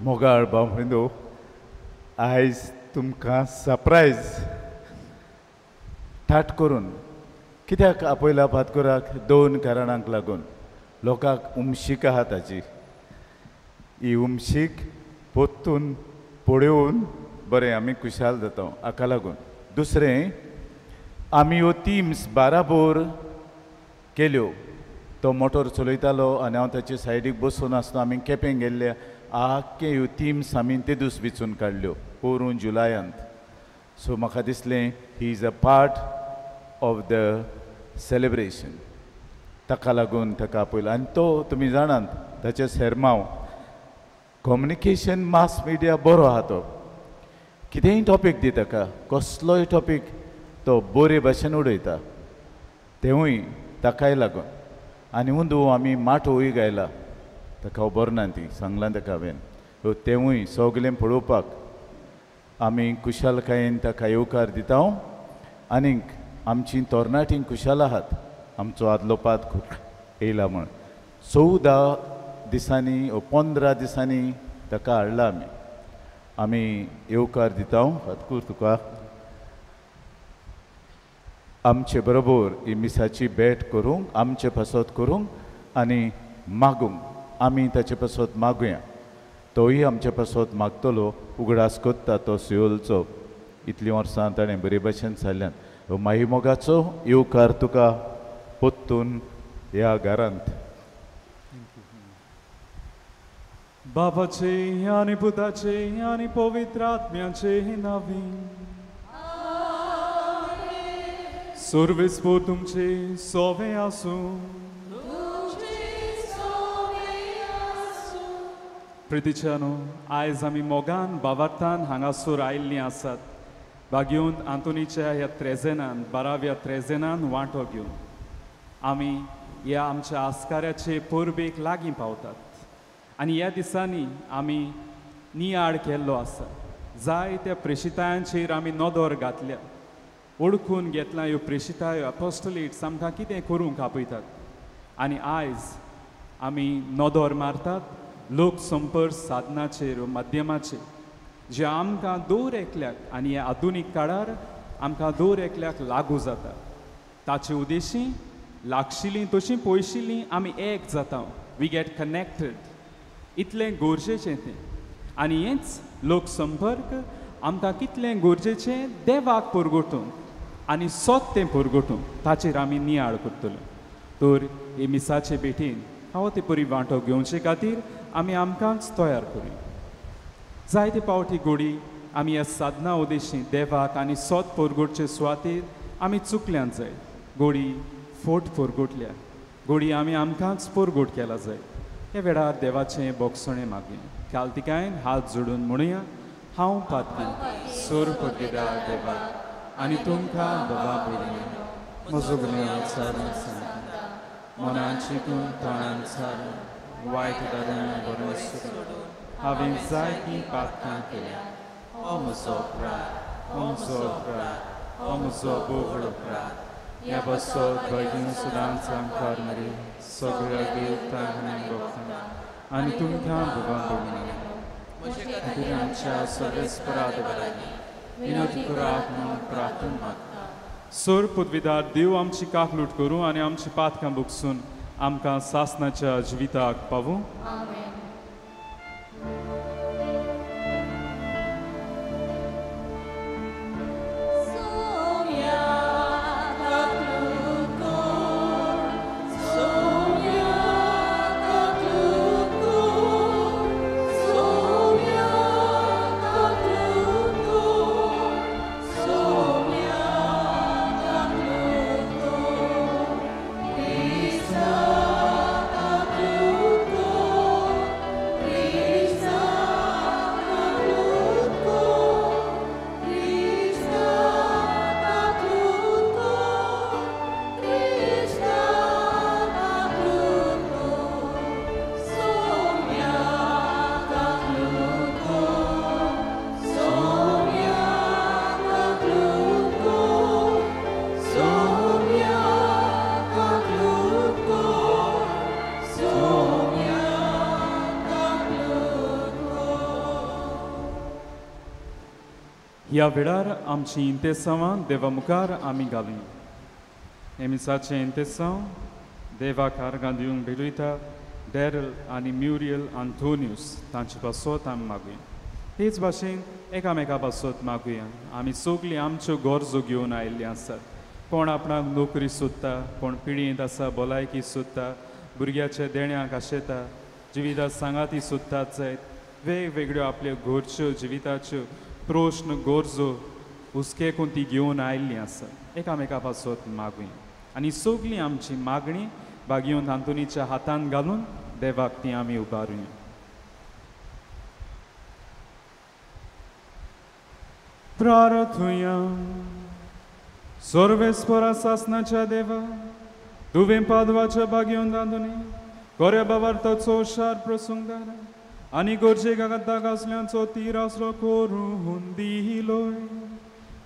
मोगाळ भाव आयज तुमकां सरप्रायज ठाट करून कित्याक आपयला फातकुराक दोन कारणांक लागून. लोकांक उमशीक आहा ताची, ही उमशीक पोत्तून पळोवन बरें आमी खुशाल जाता हाका लागून. दुसरें, आमी ह्यो थिम्स बाराबोर केल्यो. तो मोटर चलयतालो आनी हांव ताचे सायडीक बसून आसतना आमी केपें गेल्ले. आख्खे ह्यो थिम्स आमी ते दीस विचून काडल्यो पोरूं जुलायांत. सो म्हाका दिसलें he is a part of the celebration, ताका लागून ताका आपयलो. आनी तो तुमी जाणात ताचे सेरमांव कम्युनिकेशन मास मिडिया बरो आहा. तो कितेंय टॉपीक दी ताका, कसलोय टॉपीक तो बरे भाशेन उडयता, तेवूय ताकाय लागून. आनी अंदू आमी माटोवूय गायला, ताका खबर ना ती सांगलां ताका हांवें. तेवूय सगलें पळोवपाक आमी खुशालकायेन ताका येवकार दिता. आनीक आमची तरणाटीं खुशाल आहात आमचो आदलो पात येयला म्हण. 14 दिसांनी 15 दिसांनी ताका हाडला आमी. आमी येवकार दिता फातकूर तुका आमचे बरोबर ही मिसाची भेट करूंक, आमचे पासत करूंक आनी मागूंक. आमी ताचे पासत मागुया, तोय आमचे पासत मागतलो. उगडास कोत्ता तो सियोलचो, इतलीं वर्सां ताणें बरे भशेन सारल्यान. माई मोगाचो येवकार तुका पोत्तून ह्या घरांत. बाबाचे आनी पुताचे आनी पवित्र आत्म्याचे नांवी. सर्वेस्पोर तुमचे सोवे आसूं. प्रितीच्यानो, आयज आमी मोगान बाबार्थान हांगासर आयिल्लीं आसात बागेवन आंतोनीच्या ह्या त्रेजेनान, 12व्या त्रेजेनान वांटो घेवन आमी ह्या आमच्या आस्काराचे परबेक लागीं पावतात. आनी ह्या दिसांनी आमी नियाळ केल्लो आसा, जायत्या प्रेशितायांचेर आमी नदर घातल्या, ओळखून घेतला ह्यो प्रेशितायो अपोस्टलेट्स आमकां कितें करूंक आपयतात. आनी आयज आमी नदर मारतात लोकसंपर्क साधनाचेर, माध्यमाचेर, जे आमकां दर एकल्याक आनी ह्या आधुनीक काळार आमकां दर एकल्याक लागू जाता. ताचे उद्देशी लागशिल्लीं तशीं पयशिल्लीं आमी एक जाता, we get connected, इतलें गरजेचें तें. आनी हेंच लोकसंपर्क आमकां कितलें गरजेचें देवाक परगटूंक आनी सत तें परगटूंक, ताचेर आमी नियाळ करतले. तर हे मिसाचे भेटीन फावो ते परी वांटो घेवचे खातीर आमी आमकांच तयार करूया. जायते पावटी गोडी आमी ह्या साधना उद्देशी देवाक आनी सत परगटचे सुवातेर आमी चुकल्यान जाय. गोडी फोट परगटल्या, गोडी आमी आमकांच परगट केला जाय. ह्या वेळार देवाचें बोगसणें मागया. कालतिकायन हात जोडून म्हणुया, हांव पातकी सोर पदवीदार देवाक आनी तुमकां बाबा भयणीनो म्हजो गुन्यांव सारून सांगता, मनान चिंतून तोंडान सारून वायट दादान बरें सोडून हांवें जायतीं पातकां केल्या. हो म्हजो अपराध, हो म्हजो अपराध, हो म्हजो बोगड अपराध. ह्या बसत भयणीन सदांच आमकार मरे सगळ्या देवतांक आनी भक्तांक आनी तुमकां बाबा भयणीनो खातीर आमच्या सर्वेस्परा देवालागीं विनवती करात म्हूण प्रार्थना मागता. सोर पदवीदार देव आमची काकलूट करूं आनी आमची पातकां भोगसून आमकां सासनाच्या जिविताक पावूं. Go. ह्या वेळार आमची इंतेसांवां देवा मुखार आमी घालुया. हे मिसाचें इंतेसांव देवाक आर्गां दिवंक भेटयता डॅरल आनी म्युरियल आंतोनियूस तांचे पासत आमी मागुया. तेच भाशेन एकामेका पासत मागुया. आमी सगळीं आमच्यो गरजो घेवन आयिल्लीं आसात. कोण आपणाक नोकरी सोदता, कोण पिळयेंत आसा भलायकी सोदता, भुरग्याच्या देण्याक आशेता, जिविता सांगाती सोदतात जायत, वेगवेगळ्यो आपल्यो घरच्यो जिविताच्यो प्रश्न गरजो हुस्केकून ती घेवन आयिल्लीं आसात. एकामेका पासत मागुया आनी सगळीं आमची मागणी भागयवंत आंतोनीच्या हातान घालून देवाक ती आमी उबारुया. प्रार्थुया. सर्वेस्परा सासनाच्या देवा, तुवें पादवाच्या भागयवंत आंतोनी कोऱ्या बाबार्थाचो शार प्रसंगदार आनी गरजेक गासल्यांचो तीर आसलो करून दिलोय.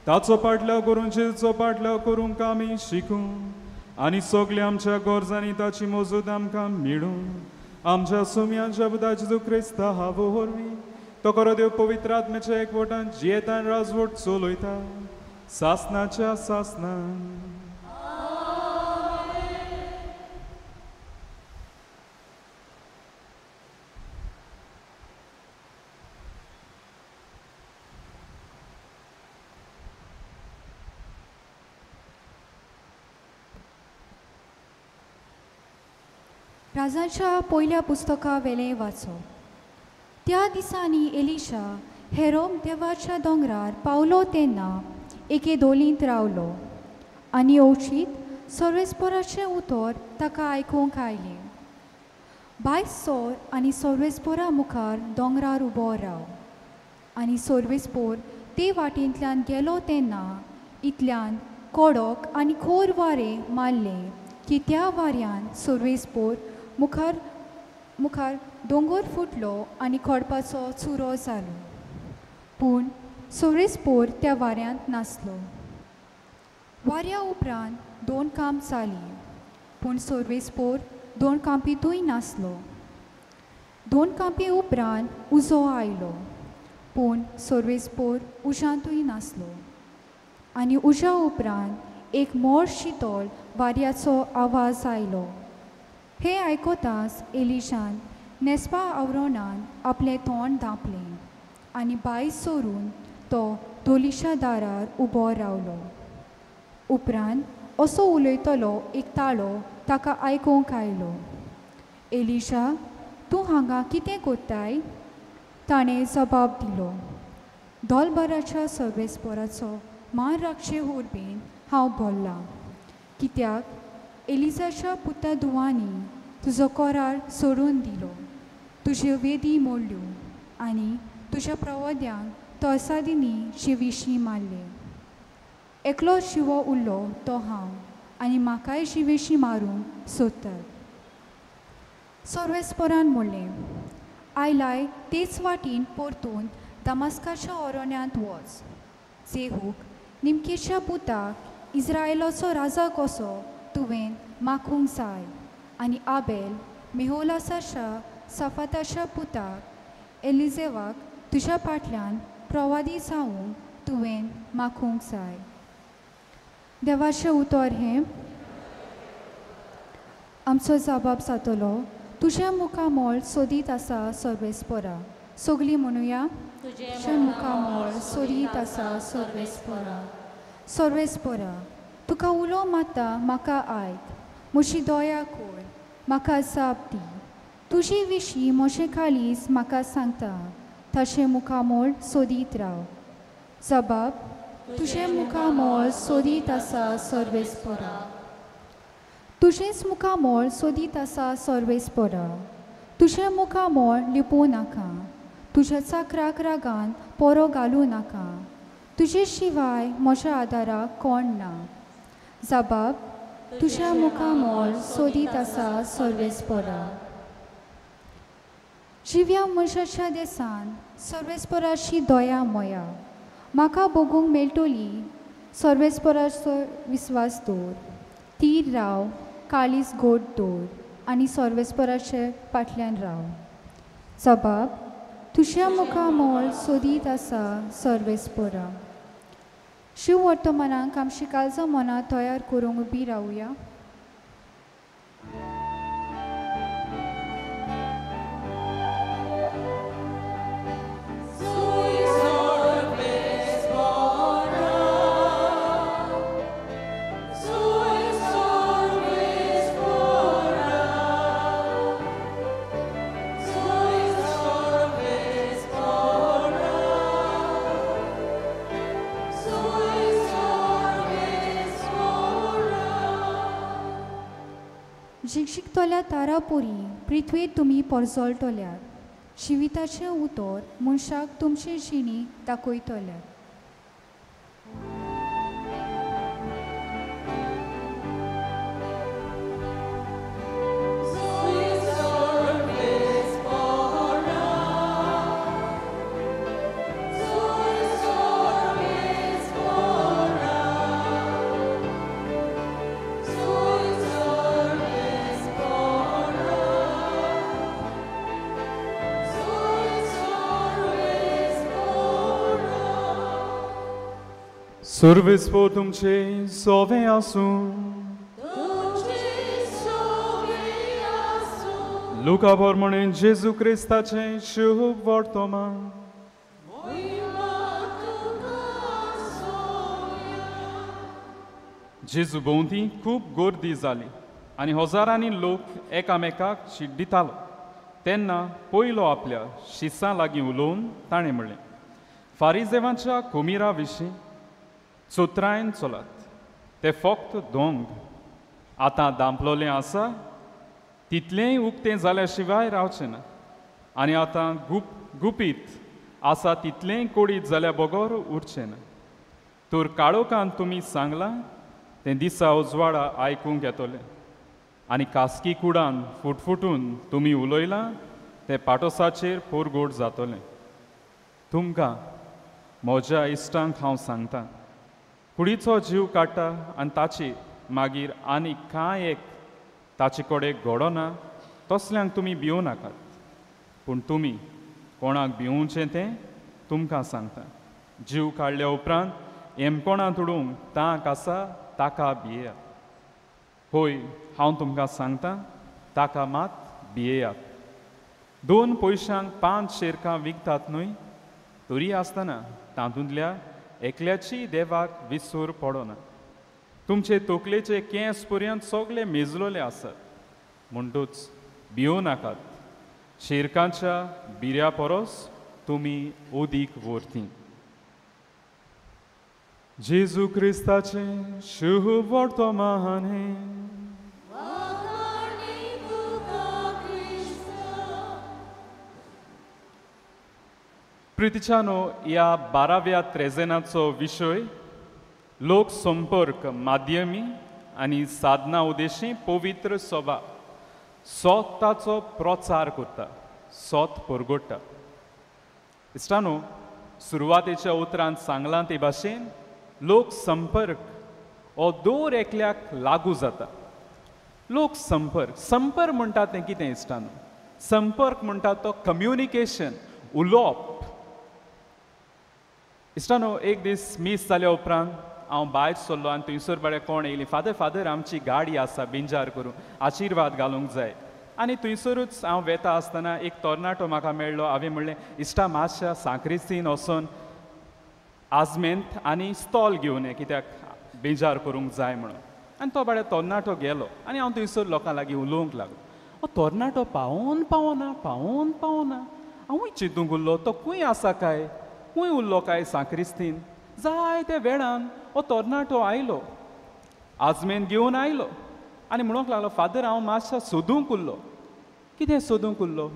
ताचो पाटलाव करून जेजूचो पाटलाव करूंक आमी शिकूं आनी सगळ्या आमच्या गरजांनी ताची मजत आमकां मेळूं. आमच्या सुम्यांच्या बुधा जेजू क्रिस्ता हावो वरवीं तो खरो देव पवित्र आत्म्याच्या एकवटान जियेतान राजवट चलयता सासनाच्या सासनान. राजाच्या पयल्या पुस्तका वेलें वाचो. त्या दिसांनी एलिशा हेरोम देवाच्या दोंगरार पावलो तेन्ना एके दोलींत रावलो आनी अवचीत सर्वेस्पराचें उतर ताका आयकूंक आयलें. बायस सोर आनी सर्वेस्परा मुखार दोंगरार उबो राव. आनी सर्वेस्पोर ते वाटेंतल्यान गेलो तेन्ना इतल्यान कडक आनी खोर वारें मारलें की त्या वाऱ्यान सर्वेस्पोर मुखार मुखार दोंगर फुटलो आनी खडपाचो चुरो जालो. पूण सर्वेस्पोर त्या वाऱ्यांत नासलो. वाऱ्या उपरांत दोन काम जाली, पूण सर्वेस्पोर दोन कांपींतूय नासलो. दोन कांपी उपरांत उजो आयलो, पूण सर्वेस्पोर उज्यांतूय नासलो. आनी उज्या उपरांत एक मोड शितोल वाऱ्याचो आवाज आयलो. हें आयकताच एलिशान न्हेसपा आवरणान आपलें तोंड धांपलें आनी भायर सरून तो धोलिशा दारार उबो रावलो. उपरांत असो उलयतलो एक ताळो ताका आयकूंक आयलो, एलिशा तूं हांगा कितें कोत्ताय? ताणें जबाब दिलो, दोलबराच्या सर्वेस्पोराचो मान राखचे होरबेन हांव भरलां, कित्याक एलिजाच्या पुता धुवांनी तुजो करार सोडून दिलो, तुज्यो वेदी मोडल्यो आनी तुज्या प्रवद्यांक तरसादींनी जिविशीं मारले. एकलो जिवो उरलो तो हांव आनी म्हाकाय जिवेशी मारूंक सोदतात. सर्वेस्परान म्हणलें, आयलाय तेच वाटेन परतून दमास्काच्या अरण्यांत वच. जेहूक निमकेच्या पुताक इस्रायलाचो राजा कसो तुवें माखूंक जाय आनी आबेल मेहोलासाच्या सफाताच्या पुताक एलिजेवाक तुज्या फाटल्यान प्रवादी जावंक तुवें माखूंक जाय. देवाचें उतर हें. आमचो जबाब जातलो, तुजें मुखामळ सोदीत आसा सर्वेस्परा. सगळीं म्हणुया, तुजें मुखामळ सोदीत आसा सर्वेस्परा. सर्वेस्परा तुका उलो मारता म्हाका आयक, म्हजी दया कर, म्हाका जाप दी. तुजे विशीं म्हजें काळीज म्हाका सांगता, ताचें मुखामळ सोदीत राव. जबाब, तुजें मुखामळ सोदीत आसा सर्वेस्परा. तुजेंच मुखामळ सोदीत आसा सर्वेस्परा. तुजें मुखामळ लिपोवं नाका, तुज्या चाकराक रागान पोरो घालूं नाका. तुजे शिवाय म्हज्या आदाराक कोण ना. जबाब, तुज्या मुखामळ सोदीत आसा सर्वेस्परा. जिव्या मनशाच्या देसान सर्वेस्पराची दया मोया म्हाका भोगूंक मेळटली. सर्वेस्पराचो विस्वास दवर, तीर राव, काळीज गोड दवर आनी सर्वेस्पराचे फाटल्यान राव. जबाब, तुज्या मुखामळ सोदीत आसा सर्वेस्परा. शिव वर्तमानाक आमची काळजां मनां तयार करूंक उबी रावया. जिकजिकतल्या तारापोरी पृथ्वेर तुमी परजळटल्यात. जिविताचें उतर मनशाक तुमचे जिणी दाखयतल्यात. सर्वेस्पोर तुमचे सोवे आसूं. लुका प्रमाणे जेजू क्रिस्ताचें शुभ वर्तमान. जेजू भोंवती खूब गर्दी जाली आनी हजारांनी लोक एकामेकाक शिड्डितालो. तेन्ना पयलो आपल्या शिसां लागीं उलोवन ताणें म्हणलें, फारिजेवांच्या कुमिरा विशीं चोत्रायन चलात, ते फक्त दोंग आतां दांपलोलें आसा तितलेंय उक्तें जाल्या शिवाय रावचें ना, आनी आतां गुपीत आसा तितलेंय कोडीत जाल्या बगर उरचें ना. तर काळोखान तुमी सांगलां तें दिसा उजवाडा आयकूंक येतलें, आनी कासकी कुडान फुटफुटून तुमी उलयलां तें पाटोसाचेर पोरगोट जातलें. तुमकां म्हज्या इश्टांक हांव सांगतां, कुडीचो जीव काडटा आनी ताची मागीर आनी कांय एक ताचे कडेन घडना तसल्यांक तुमी भिवं नाकात. पूण तुमी कोणाक भिवचें तें तुमकां सांगता. जीव काडल्या उपरांत येमकोणांत उडोवंक तांक आसा ताका भियेयात. होय, हांव तुमकां सांगता, ताका मात भियेयात. 2 पयशांक 5 शेरकां विकतात न्हय? तरी आसतना तातूंतल्या एकल्याची देवाक विसर पडना. तुमचे तकलेचे केंस पर्यंत सगळे मेजलोले आसात. म्हणटूच भिवं नाकात, शेरकांच्या बिऱ्या परस तुमी अदीक व्हरती. जेजू क्रिस्ताचें शुभ वर्तमान. प्रितीच्यानो, ह्या 12व्या त्रेजेनाचो विशय लोक संपर्क माध्यमी आनी साधना उद्देशी पवित्र सभा सोताचो प्रचार करता, सोत परगोडटा. इश्टानो, सुरवातेच्या उतरान सांगलां ते भाशेन लोक संपर्क हो दर एकल्याक लागू जाता. लोक संपर्क, संपर्क म्हणटा तें कितें इश्टानो? संपर्क म्हणटा तो कम्युनिकेशन, उलोवप. इश्टानो, एक दीस मीस जाल्या उपरांत हांव भायर सरलो आनी थंयसर बरें कोण येयली, फादर फादर आमची गाडी आसा बिंजार करूं आशिर्वाद घालूंक जाय. आनी थंयसरूच हांव वेता आसतना एक तरणाटो म्हाका मेळ्ळो. हांवें म्हणलें, इश्टा मातशा सांक्रिस्तीन वचोन आजमेंत आनी स्टॉल घेवन ये, कित्याक बेजार करूंक जाय म्हणून. आनी तो बरे तरणाटो गेलो आनी हांव थंयसर लोकां लागीं उलोवंक लागलो. हो तरणाटो पावोन पावना पावोन पावना. हांवूय चिंतूंक उरलो, तो खंय आसा काय, खंय उरलो काय सांक्रिस्तीन. जायते वेळान हो तरणाटो आयलो, आजमेन घेवन आयलो आनी म्हणूंक लागलो, फादर हांव मातसो सोदूंक उरलो. कितें सोदूंक उरलो?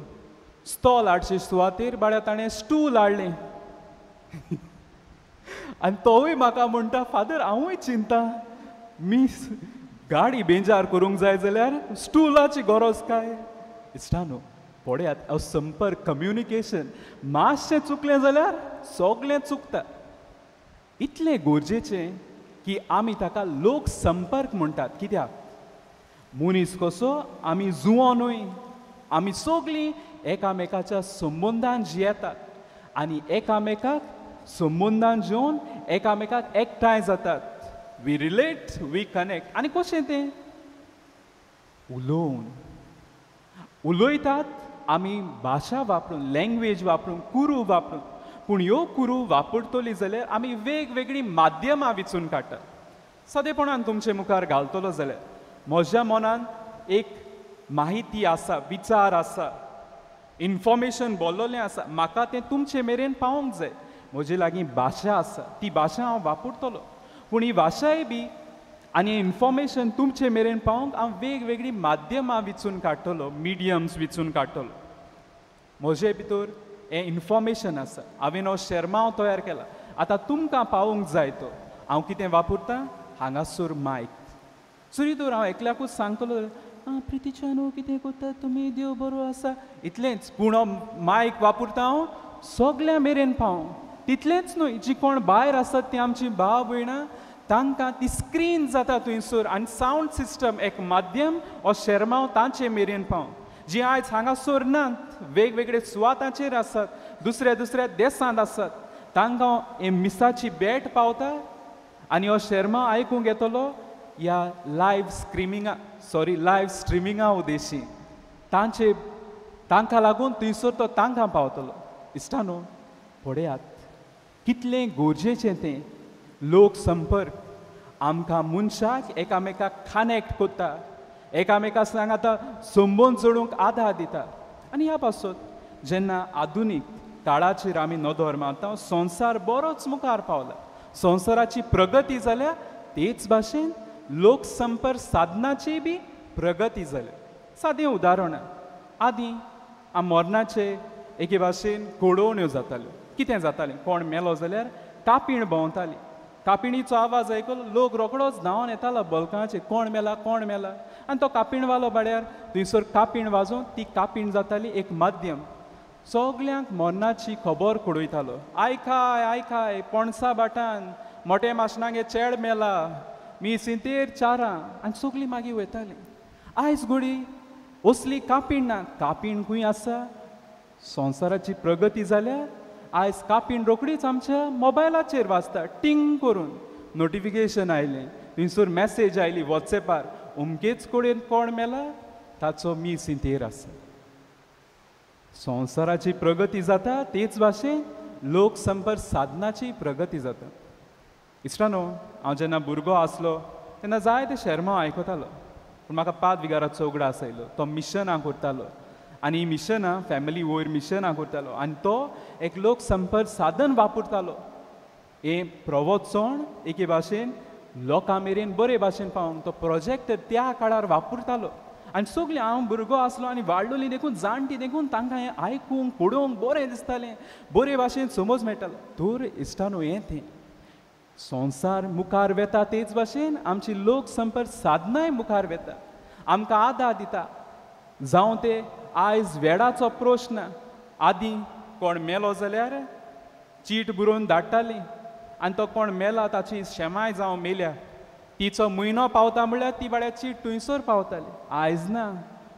स्टॉल हाडचे सुवातेर बाळ्या ताणें स्टूल हाडलें. आनी तोवूय म्हाका म्हणटा, फादर हांवूय चिंता, मीस गाडी बेजार करूंक जाय जाल्यार स्टुलाची गरज काय? इश्टानो, पळयात हो संपर्क, कम्युनिकेशन मातशें चुकलें जाल्यार सगळें चुकता. इतलें गरजेचें की आमी ताका लोक संपर्क म्हणटात. कित्याक? मनीस कसो आमी जुंवो न्हय, आमी सगळीं एकामेकाच्या संबंदान जियेतात आनी एकामेकाक संबंदान जेवन एकामेकाक एकठांय जातात. We relate, we connect. आनी कशें तें? उलोवन उलयतात आमी, भाशा वापरून, लँग्वेज वापरून, कुरू वापरून. पूण ह्यो कुरू वापरतली जाल्यार आमी वेगवेगळीं माध्यमां विचून काडटात. सादेपणान तुमचे मुखार घालतलो जाल्यार म्हज्या मनान एक माहिती आसा, विचार आसा, इन्फॉर्मेशन बोल्लोलें आसा, म्हाका तें तुमचे मेरेन पावोंक जाय. म्हजे लागीं भाशा आसा, ती भाशा हांव वापरतलो. पूण ही भाशाय बी आनी इन्फॉर्मेशन तुमचे मेरेन पावोंक हांव वेगवेगळीं माध्यमां विचून काडटलो, मिडियम्स विचून काडटलो. म्हजे भितर हें इन्फॉर्मेशन आसा, हांवें हो शेरमांव तयार केला, आतां तुमकां पावोंक जाय तो. हांव कितें वापरता? हांगासर मायक. सुरी तर हांव एकल्याकूच सांगतलो, आं प्रितीच्यानो कितें करता तुमी, देव बरो आसा, इतलेंच. पूण हो मायक वापरता हांव सगल्यां मेरेन पावोंक. तितलेंच न्हय, जी कोण भायर आसात ती आमची भाव भयणां, तांकां ती स्क्रीन जाता थंयसर आनी सावंड सिस्टम एक माध्यम हो शेरमांव तांचे मेरेन पावोंक. जी आयज हांगासर नात, वेगवेगळे सुवातांचेर आसात, दुसऱ्या दुसऱ्या देशांत आसात, तांकां हे मिसाची भेट पावता आनी हो शेरमांव आयकूंक येतलो ह्या लायव्ह स्क्रिमिंगा सॉरी लायव्ह स्ट्रिमिंगा उद्देशी. तांचे तांकां लागून थंयसर तो तांकां पावतलो. इश्टानो, पळयात कितलें गरजेचें तें लोक संपर्क आमकां मनशाक एकामेकाक कनेक्ट करता, एकामेका सांग आतां संबंद जोडूंक आदार दिता. आनी ह्या पासत जेन्ना आधुनीक काळाचेर आमी नदर मारता, संवसार बरोच मुखार पावला, संवसाराची प्रगती जाल्या, तेच भाशेन लोकसंपर्क साधनाची बी प्रगती जाल्या. सादें उदाहरण, आदीं मरणाचे एके भाशेन घडोवण्यो जाताल्यो. कितें जातालें, कोण मेलो जाल्यार कापीण भोंवताली, कापिणीचो आवाज आयकलो लोक रोकडोच धांवन येतालो बल्कांचेर, कोण मेला कोण मेला. आनी तो कापीणवालो बाड्यार थंयसर कापीण वाजोवन ती कापीण जाताली एक माध्यम, सगल्यांक मरणाची खबर कळयतालो. आयकाय आयकाय पणसा भाटान मोटे माशणागे चेड मेला, मी सिंतेर चारां, आनी सगलीं मागीर वयतालीं. आयज घोडी असली कापीण ना. कापीण खंय आसा? संवसाराची प्रगती जाल्या, आयज कापीण रोकडीच आमच्या मोबायलाचेर वाजता, टिंग करून नोटिफिकेशन आयलें, थंयसर मॅसेज आयली वॉट्सएपार, अमकेच कडेन कोण मेला ताचो मी सिंतेर आसा. संवसाराची प्रगती जाता तेच भाशेन लोकसंपर्क साधनाची प्रगती जाता. इश्टानो, हांव जेन्ना भुरगो आसलो तेन्ना जायते शेरमांव आयकतालो, पूण म्हाका पांच विगाराचो उगडास आयलो. तो मिशनां करतालो आनी मिशनां फॅमिली वयर मिशनां करतालो आनी तो एक लोकसंपर्क साधन वापरतालो. हें प्रवचन एके भाशेन लोकां मेरेन बरे भाशेन पावोवंक तो प्रोजेक्टर त्या काळार वापरतालो. आनी सगळीं हांव भुरगो आसलो आनी वाडलोली देखून जाणटी देखून तांकां हें आयकूंक पळोवंक बरें दिसतालें, बरे भाशेन समज मेळटालो. तर इश्टानो, हें तें संवसार मुखार वेता तेच भाशेन आमची लोकसंपर्क साधनांय मुखार वेता, आमकां आदार दिता. जावं ते आयज वेळाचो प्रश्न, आदीं कोण मेलो जाल्यार चीट बरोवन धाडटाली आनी तो कोण मेला ताची शेमाय जावं मेल्या तिचो म्हयनो पावता म्हणल्यार ती बाळ्या चीट थंयसर पावताली. आयज ना,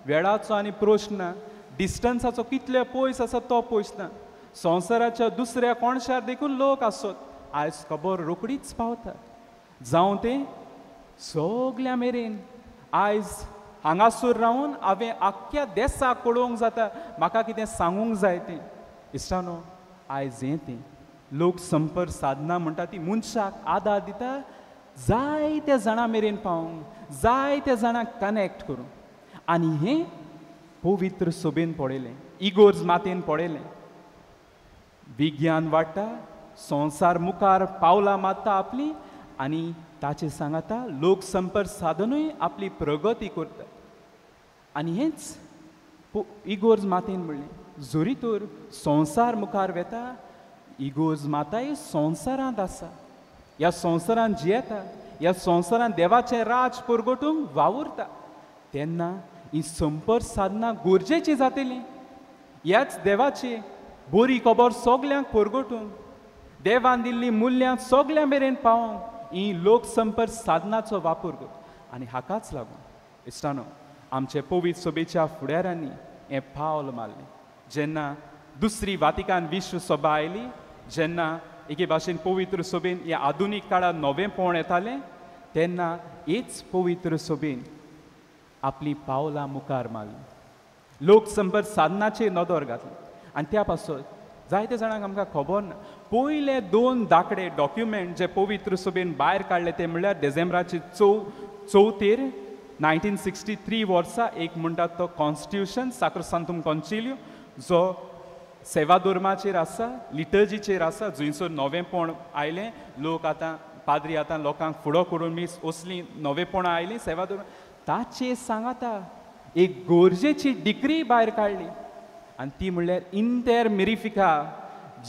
वेळाचो आनी प्रश्न, डिस्टन्साचो कितले पयस आसा तो पयस ना. संवसाराच्या दुसऱ्या कोणशार देखून लोक आसत, आयज खबर रोकडीच पावता. जावं तें सगल्या मेरेन आयज हांगासर रावन हांवें आख्ख्या देसाक पळोवंक जाता, म्हाका कितें सांगूंक जाय तें. इश्टानो, आयज हें तें लोकसंपर्क साधनां म्हणटा ती मनशाक आदार दिता जायत्या जाणां मेरेन पावोवंक, जायत्या जाणांक कनेक्ट करूंक. आनी हें पवित्र सोबेन पळयलें, इगोर्ज मातेन पळयलें. विज्ञान वाडटा, संवसार मुखार पावलां मारता आपली आनी ताचे सांगाता लोकसंपर्क साधनूय आपली प्रगती करता. आनी हेंच इगोर्ज मातेन म्हणलें, जरी तर संवसार मुखार वेता, इगोर्ज माताय संवसारांत आसा, ह्या संवसारांत जियेता, ह्या संवसारांत देवाचें राज परगटूंक वावुरता, तेन्ना ही संपर्क साधनां गरजेचीं जातलीं. ह्याच देवाची बरी खबर सगल्यांक परगटूंक, देवान दिल्लीं मुल्यां सगल्यां मेरेन पावोवंक ही लोकसंपर्क साधनाचो वापर कर. आनी हाकाच लागून इश्टानो, आमचे पवित्र सभेच्या फुडाऱ्यांनी हें पावल मारलें. जेन्ना दुसरी वातिकान विश्व सभा आयली, जेन्ना एके भाशेन पवित्र सभेन ह्या आधुनीक काळार नवेंपण येतालें तेन्ना हेच पवित्र सभेन आपलीं पावलां मुखार मारलीं, लोकसंपर्क साधनाचेर नदर घातली. आनी त्या पासत जायते जाणांक आमकां खबर ना, पयले 2 दाखडे डॉक्युमेंट जे पवित्र सभेन भायर काडले ते म्हणल्यार डिसेंबराचे 4 1963 वर्सा एक म्हणटात तो कॉन्स्टिट्युशन साक्रोसांतुम कॉन्चिलियो जो सेवा धर्माचेर आसा, लिटर्जीचेर आसा, जंयसर नवेंपण आयलें, लोक आतां पाद्री आतां लोकांक फुडो करून मीस असलीं नवेंपणां आयलीं सेवा धर्म ताचेर सांगाता एक गरजेची डिग्री भायर काडली आनी ती म्हणल्यार इंतेर मिरिफिका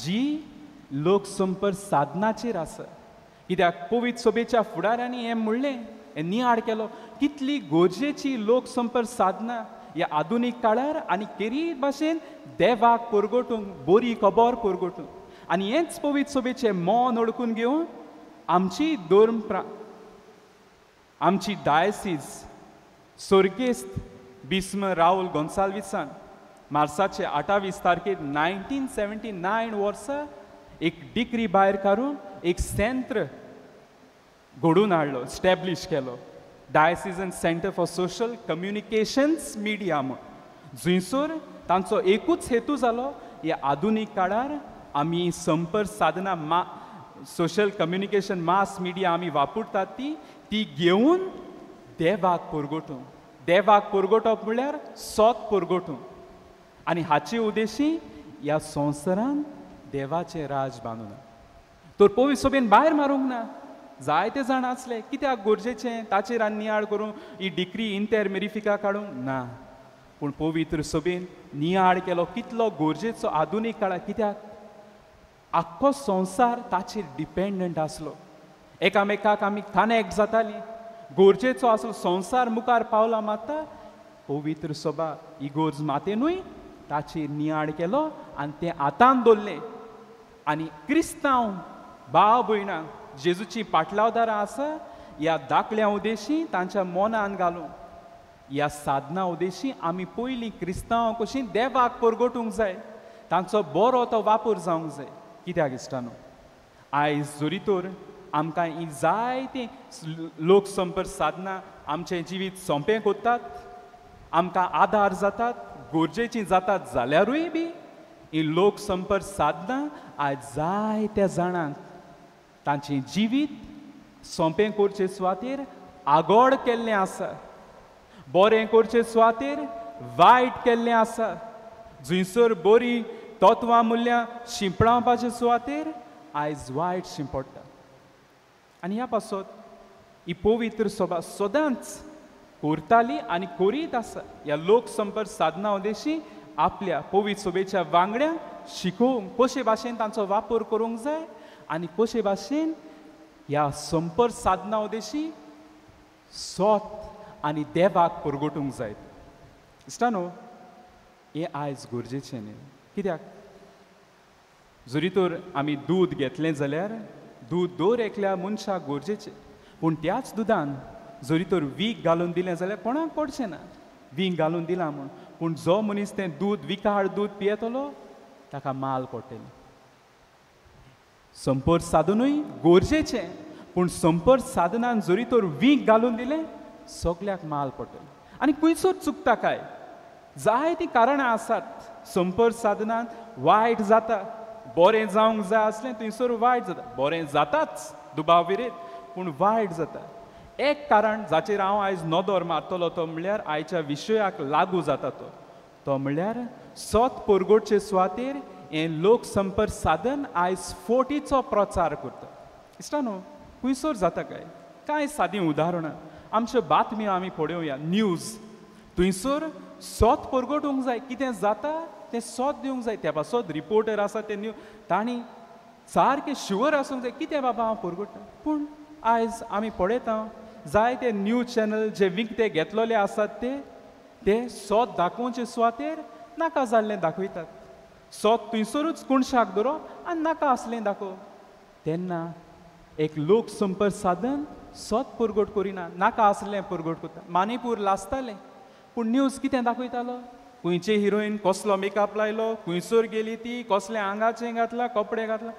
जी लोकसंपर्क साधनाचेर आसा. कित्याक पवित्र सभेच्या फुडाऱ्यांनी हें म्हणलें, हें नियाळ केलो कितली गरजेची लोकसंपर्क साधना ह्या आधुनीक काळार आनी केरी भाशेन देवाक परगटूंक, बरी खबर परगटूंक. आनी हेंच पवित्र सभेचें मन ओळखून घेवन आमची धर्म आमची डायसीज स्वर्गेस्त बिस्म राहुल गोन्साल्विसान मार्साचे 28 तारखेर 1979 वर्सा एक डिग्री भायर काडून एक सेंत्र घडोवन हाडलो, स्टॅब्लिश केलो, diocesan centre for social communications media म्हूण, जंयसर तांचो एकूच हेतू जालो ह्या आधुनीक काळार आमी संपर्क साधनां सोशल कम्युनिकेशन मास मिडिया आमी वापरतात ती घेवन देवाक परगटूंक. देवाक परगटप म्हणल्यार सोत परगटूंक. आनी हाचे उद्देशी ह्या संवसारान देवाचें राज बांदूना. तर पवित्र सभेन भायर मारूंक ना, जायते जाण आसले कित्याक गरजेचें ताचेर आनी नियाळ करूंक ही डिग्री इंतेर मिरिफिका काडूंक ना, पूण पवित्र सभेन नियाळ केलो कितलो गरजेचो आधुनीक काळार, कित्याक आख्खो संवसार ताचेर डिपेंडंट आसलो, एकामेकाक आमी कनेक्ट जातालीं, गरजेचो आसलो संवसार मुखार पावला माता पवित्र सभा इगोर्ज मातेनूय ताचेर नियाळ केलो आनी तें हातान दवरलें. आनी क्रिस्तांव भाव भयणां जेजूची पाटलावदारां आसा ह्या दाखल्या उद्देशी तांच्या मनान घालून ह्या साधना उद्देशी आमी पयलीं क्रिस्तांव कशीं देवाक परगटूंक जाय, तांचो बरो तो वापर जावंक जाय. कित्याक इश्टानो आयज जरी तर आमकां ही जायतीं लोकसंपर्क साधनां आमचें जिवीत सोंपें करतात, आमकां आदार जातात, गरजेचीं जातात जाल्यारूय बी ही लोकसंपर्क साधनां आयज जायत्या जाणांक तांचें जिवीत सोंपें करचे सुवातेर आगोड केल्लें आसा, बरें करचे सुवातेर वायट केल्लें आसा, जंयसर बरी तत्वां मुल्यां शिंपडावपाचे सुवातेर आयज वायट शिंपडटा. आनी ह्या पासत ही पवित्र सभा सदांच करताली आनी करीत आसा ह्या लोकसंपर्क साधना उद्देशी आपल्या पवित्र सभेच्या वांगड्यांक शिकोवंक कशे भाशेन तांचो वापर करूंक जाय आनी कशे भाशेन ह्या संपर्क साधना उद्देशी सोत आनी देवाक परगटूंक जाय. इश्टानो हें आयज गरजेचें न्ही, कित्याक जरी तर आमी दूद घेतलें जाल्यार दूद दर एकल्या मनशाक गरजेचें, पूण त्याच दुदान जरी तर वीख घालून दिलें जाल्यार कोणाक पडचें ना वीख घालून दिलां म्हूण, पूण जो मनीस तें दूद विखाळ दूद पियेतलो ताका माल पडटलें. संपर्क साधनूय गरजेचें, पूण संपर्क साधनान जरी तर वीख घालून दिलें सगल्याक माल पडटलें. आनी खंयसर चुकता काय, जायतीं कारणां आसात संपर्क साधनान वायट जाता, बरें जावंक जाय आसलें थंयसर वायट जाता, बरें जाताच दुबाव विरेत पूण वायट जाता. एक कारण जाचेर हांव आयज नदर मारतलो तो म्हणल्यार आयच्या विशयाक लागू जाता तो म्हणल्यार सत परगटचे सुवातेर हें लोकसंपर्क साधन आयज फोटीचो प्रचार करता. इश्टानो खंयसर जाता काय, कांय सादीं उदाहरणां आमच्यो बातम्यो आमी पळोवया, न्यूज थंयसर सत परगटूंक जाय, कितें जाता तें सत दिवंक जाय, त्या पासत रिपोर्टर आसा ते न्यू तांणी सारकें शुवर आसूंक जाय कितें बाबा हांव परगट्टा. पूण आयज आमी पळयता जायते न्यूज चॅनल जे विकते घेतलेले आसात ते सत दाखोवचे सुवातेर नाका जाल्लें दाखयतात, सत थंयसरूच कोणशाक दवरप आनी नाका आसलें दाखोवप. तेन्ना एक लोकसंपर्क साधन सत परगट करिना, नाका आसलें परगट करता. मानीपूर लासतालें पूण न्यूज कितें दाखयतालो, खंयचे हिरोईन कसलो मेकअप लायलो, खंयसर गेली ती, कसलें आंगाचें घातलां, कपडे घातला.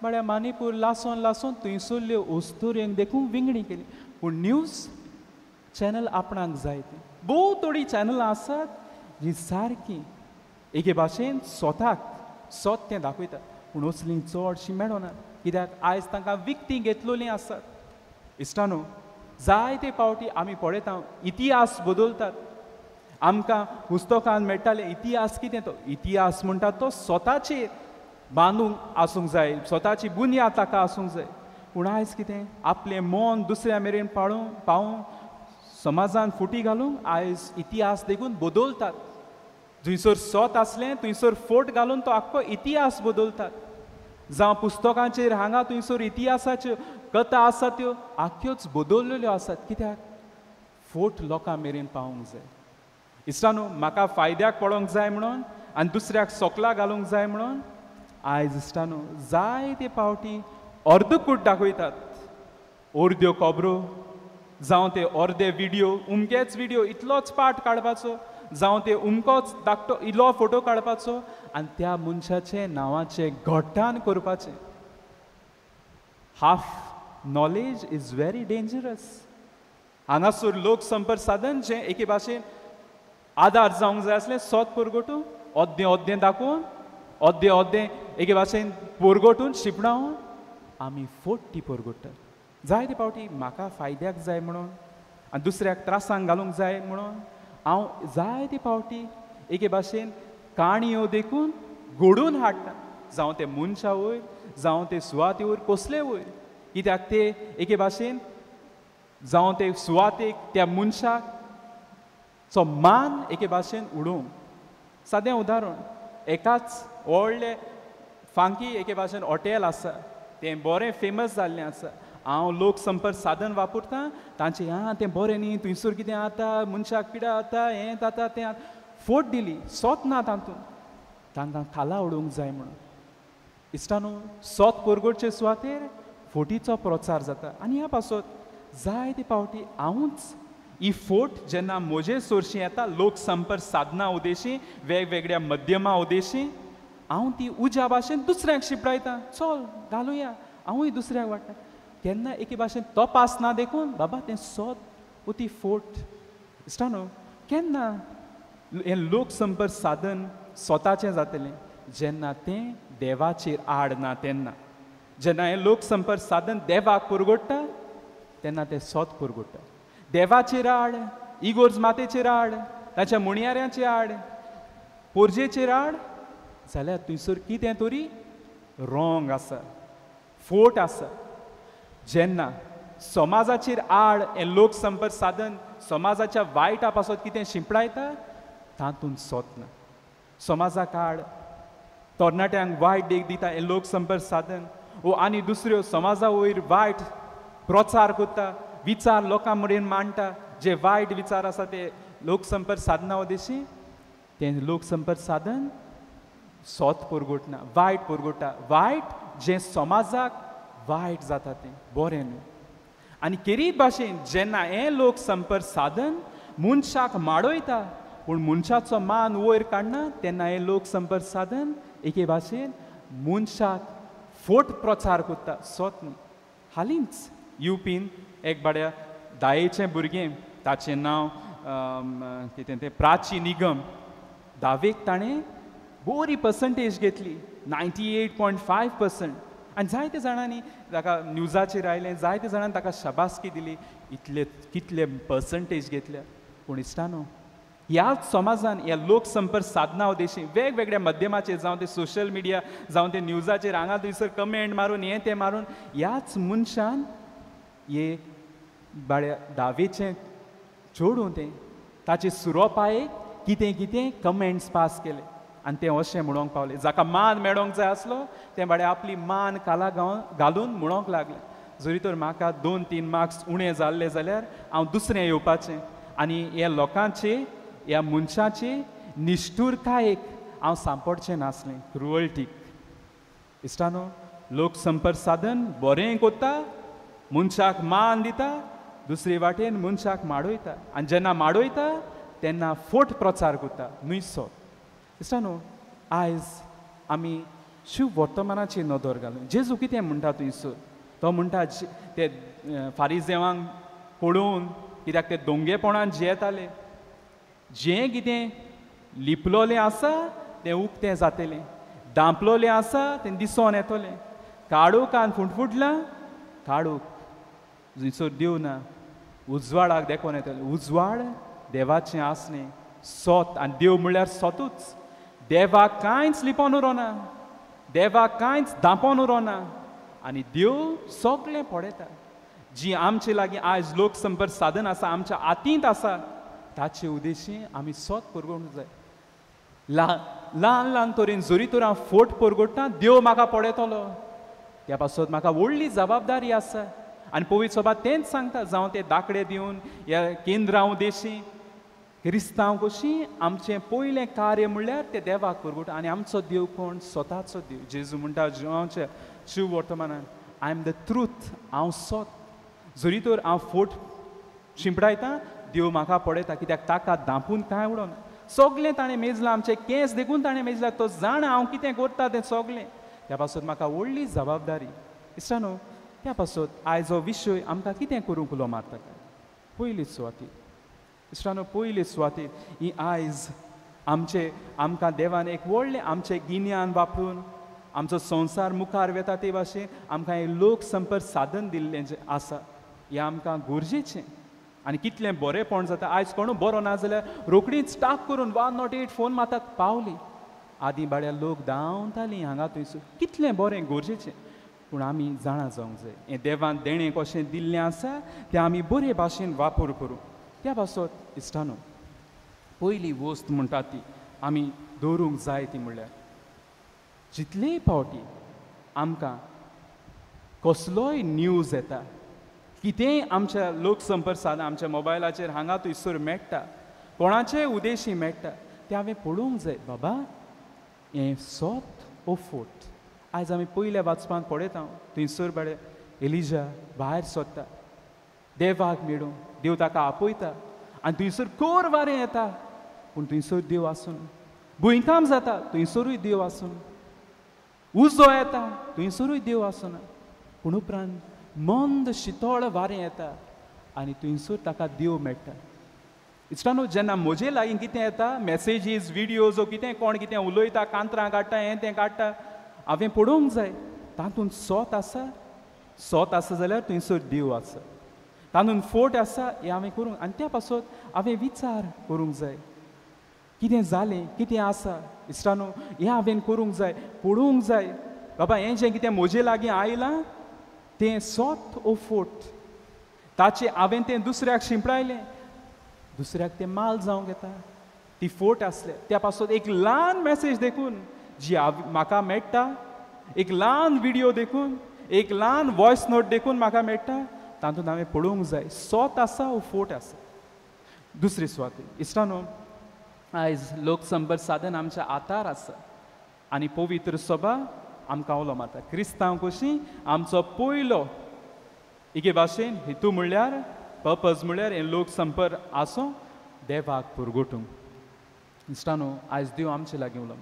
म्हळ्यार मानीपूर लासोन लासोन थंयसरल्यो अस्तुऱ्यांक देखून विंगणी केली. पूण न्यूज चॅनल आपणाक जाय ती भोव थोडीं चॅनलां आसात जी सारकी एके भाशेन स्वताक स्वत तें दाखयतात, पूण असलीं चडशीं मेळना कित्याक आयज तांकां विकतीं घेतलेलीं आसात. इश्टानो, जायते फावटी आमी पळयता इतिहास बदलतात. आमकां पुस्तकान मेळटालें इतिहास कितें तो इतिहास म्हणटा तो स्वताचेर बांदूंक आसूंक जाय, स्वताची बुन्याद ताका आसूंक जाय. पूण आयज कितें आपलें मन दुसऱ्या मेरेन पावूंक समाजान फुटी घालूंक आयज इतिहास देखून बदलतात. थंयसर सत आसलें थंयसर फोट घालून तो आख्खो इतिहास बदलतात. जावं पुस्तकांचेर हांगा थंयसर इतिहासाच्यो कथा आसा त्यो आख्ख्योच बदललेल्यो आसात कित्याक फोट लोकां मेरेन पावूंक जाय. इश्टानो, म्हाका फायद्याक पडोंक जाय म्हणून आनी दुसऱ्याक सोकला घालूंक जाय म्हणून आयज इश्टानो जायते फावटी अर्दकूट दाखयतात. अर्द्यो खबरो जावं ते अर्दे विडियो, उमकेच विडियो इतलोच पार्ट काडपाचो, जावं ते उमकोच धाकटो इल्लो फोटो काडपाचो आनी त्या मनशाचें नांवाचें घट्टान करपाचें. Half knowledge is very dangerous. हांगासर लोक संपर्क साधन जें एके भाशेन आदार जावंक जाय आसलें सोत पुरगोटून अर्दें अर्दें दाखोवन अर्दें अर्दें एके भाशेन पुरगोटून शिपणावन आमी फोट्टी पुरगोट्टात. जायते फावटी म्हाका फायद्याक जाय म्हणून आनी दुसऱ्याक त्रासांक घालूंक जाय म्हणून हांव जायते फावटी एके भाशेन काणयो देखून घडोवन हाडटा, जावं ते मनशा वयर जावं ते सुवाते वयर कसले वयर, कित्याक ते एके भाशेन जावं ते सुवातेक त्या मनशाक चो मान एके भाशेन उडोवंक. सादें उदाहरण, एकाच व्हडलें फांकी एके भाशेन हॉटेल आसा, तें बरें फेमस जाल्लें आसा. हांव लोक संपर्क साधन वापरता तांचें आं तें बरें न्ही, थंयसर कितें जाता, मनशाक पिडा जाता, हें जाता तें, फोट दिली सोत ना तातूंत, तांकां खाला उडोवंक जाय म्हणून. इश्टानो, सोत परगटचे सुवातेर फोटीचो प्रचार जाता. आनी ह्या पासत जायते फावटी हांवूच ही फोट जेन्ना म्हजे सोरशी येता लोक संपर्क साधना उद्देशी वेगवेगळ्या माध्यमां उद्देशी हांव ती उज्या भाशेन दुसऱ्यांक शिपडायता, चल घालुया, हांवूय दुसऱ्याक वाडटा. केन्ना एके भाशेन तपास ना देखून बाबा तें सोत ती फोट. इश्टानो, केन्ना हें लोक संपर्क साधन स्वताचें जातलें जेन्ना तें देवाचेर आड ना तेन्ना. जेन्ना हें लोक संपर्क साधन देवाक पुरगोडटा तेन्ना तें सोत पुरगोडटा. देवाचेर आड, इगोर्ज मातेचेर आड, ताच्या मुणयाऱ्यांचे आड, पोरजेचेर आड जाल्यार थंयसर कितें तरी रोंग आसा, फोट आसा. जेन्ना समाजाचेर आड हें लोक संपर्क साधन समाजाच्या वायटा पासत कितें शिंपडायता तातूंत सोत ना. समाजाक आड तरणाट्यांक वायट देख दिता हें लोक संपर्क साधन, ओ आनी दुसऱ्यो समाजा वयर वायट प्रचार करता, विचार लोकां मेरेन मांडटा, जे वायट विचार आसा ते लोक संपर्क साधना उद्देशी तें लोक संपर्क साधन सोत पुरगोटना, वायट पुरगोटा, वायट जें समाजाक वायट जाता तें बरें न्हू. आनी केरीत भाशेन जेन्ना हें लोक संपर्क साधन मनशाक माडयता पूण मनशाचो मान वयर काडना तेन्ना हें लोक संपर्क साधन एके भाशेन मनशाक फोट प्रचार करता, सोत न्ही. हालींच युपीन एक बाड्या दायेचें भुरगें, ताचें नांव कितें तें प्राची निगम, धावेक ताणें बरी पर्संटेज घेतली 98.5%. आनी जायते जाणांनी ताका न्यूजाचेर आयलें, जायते जाणांनी ताका शाबासकी दिली, इतले कितले पर्संटेज घेतल्या. पूण इश्टानो, ह्याच समाजान ह्या लोक संपर्क साधना उद्देशी वेगवेगळ्या माध्यमाचेर, जावं ते सोशल मिडिया जावं ते न्यूजाचेर हांगा थंयसर कमेंट मारून हें तें मारून ह्याच मनशान हे बाळ्या दावेचें चेडूं तें ताचे सुरोपायेक कितें कितें कमेंट्स पास केले आनी तें अशें म्हणोंक पावलें. जाका मान मेळोंक जाय आसलो तें बाळे आपली मान खाला घालून म्हणोंक लागलें, जरी तर म्हाका 2-3 मार्क्स उणें जाल्ले जाल्यार हांव दुसरें येवपाचें आनी ह्या लोकांचे ह्या मनशाचे निश्ठुरतायेक हांव सांपडचें नासलें, क्रुअल्टीक. इश्टानो, लोक संपर्क साधन बरें कोत्ता, मनशाक मान दिता, दुसरे वाटेन मनशाक माडयता आनी जेन्ना माडयता तेन्ना फोट प्रचार करता न्हय सो. इश्टानो, आयज आमी शिव वर्तमानाची नदर घालून जेजू कितें म्हणटा थंयसर तो म्हणटा ते फारिजेवांक पळोवन कित्याक ते दोंगेपणान जियेताले जें कितें लिपलोलें आसा तें उक्तें जातलें दांपलोलें आसा तें दिसोन येतलें काळोखान फुटफुटलां काळोख थंयसर देव ना उजवाडाक देखोन येतलें उजवाड देवाचें आसणें सोत आनी देव म्हणल्यार सोतूच देवाक कांयच लिपोन उरोना देवाक कांयच दांपोन उरोना आनी देव सगळें पळयता जी आमचे लागीं आयज लोकसंपर्क साधन आसा आमच्या हातींत आसा ताचे उद्देशी आमी सोत परगोवंक जाय ल्हान ल्हान तरेन जरी तर हांव फोट परगोडटा देव म्हाका पळयतलो त्या पासत म्हाका व्हडली जबाबदारी आसा आनी पवित्र सभा तेंच सांगता जावं ते दाखडे दिवन ह्या केंद्रां उद्देशी क्रिस्तांव कशी आमचें पयलें कार्य म्हणल्यार तें देवाक परगोटा आनी आमचो देव कोण स्वताचो देव जेजू म्हणटा जिवांच्या Shiv वर्तमानान I am the truth हांव सोत जरी तर हांव फोट शिंपडायता देव म्हाका पळयता कित्याक ताका दांपून कांय उडोना सगळें ताणें मेजलां आमचें केंस देखून ताणें मेजलां तो जाणा हांव कितें करता तें सगळें त्या पासत म्हाका व्हडली जबाबदारी इश्टा न्हू त्या पासत आयज हो विशय आमकां कितें करूंक उलो मारता काय पयली सुवातीर इश्टानो पयले सुवातेर ही आयज आमचे आमकां देवान एक व्हडलें आमचें गिन्यान वापरून आमचो संवसार मुखार वेता ते भाशेन आमकां हें लोक संपर्क साधन दिल्लें जें आसा हें आमकां गरजेचें आनी कितलें बरेंपण जाता आयज कोणू बरो ना जाल्यार रोखडीच टाक करून 108 फोन मारतात पावली आदीं बाड्या लोक धांवतालीं हांगा थंयसर कितलें बरें गरजेचें पूण आमी जाणा जावंक जाय हें देवान देणें कशें दिल्लें आसा तें आमी बरे भाशेन वापर करूं त्या पासत इश्टानो पयली वस्त म्हणटा ती आमी दवरूंक जाय ती म्हणल्यार जितलेय फावटी आमकां कसलोय न्यूज येता कितेंय आमच्या लोकसंपर्क साधन आमच्या मोबायलाचेर हांगा थंयसर मेळटा कोणाचेय उद्देशी मेळटा तें हांवें पळोवंक जाय बाबा हें सोत ओ फोट आयज आमी पयल्या वाचपांत पळयता थंयसर बाडे एलिजा भायर सोदता देवाक मेळूंक देव ताका आपयता आनी थंयसर कोर वारें येता पूण थंयसर देव आसून भुंयकांप जाता थंयसरूय देव आसून उजो येता थंयसरूय देव आसना पूण उपरांत मंद शितळ वारें येता आनी थंयसर ताका देव मेळटा इश्टानो जेन्ना म्हजे लागीं कितें येता मॅसेजीस विडियोज कितें कोण कितें उलयता कांतरां काडटा हें तें काडटा हांवें पळोवंक जाय तातूंत सोत आसा सोत आसा जाल्यार थंयसर देव आसा तातूंत फोट आसा हें हांवें करूंक आनी त्या पासत हांवें विचार करूंक जाय कितें जालें कितें आसा इश्टानो हें हांवें करूंक जाय पळोवंक जाय बाबा हें जें कितें म्हजे लागीं आयलां तें सोत ओ फोट ताचें हांवें तें दुसऱ्याक शिंपडायलें दुसऱ्याक तें माल जावंक येता ती फोट आसले त्या पासत एक ल्हान मॅसेज देखून जी म्हाका मेळटा एक ल्हान विडियो देखून एक ल्हान वॉयस नोट देखून म्हाका मेळटा तातूंत हांवें पळोवंक जाय सोत आसा ओ फोट आसा दुसरी सुवातेर इश्टानो आयज लोकसंपर्क साधन आमच्या हातार आसा आनी पवित्र सभा आमकां उलो मारता क्रिस्तांव कशी आमचो पयलो एके भाशेन हेतू म्हणल्यार पर्पज म्हणल्यार हें लोकसंपर्क आसूं देवाक पुरगोटूंक इश्टानो आयज देव आमचे लागीं उलो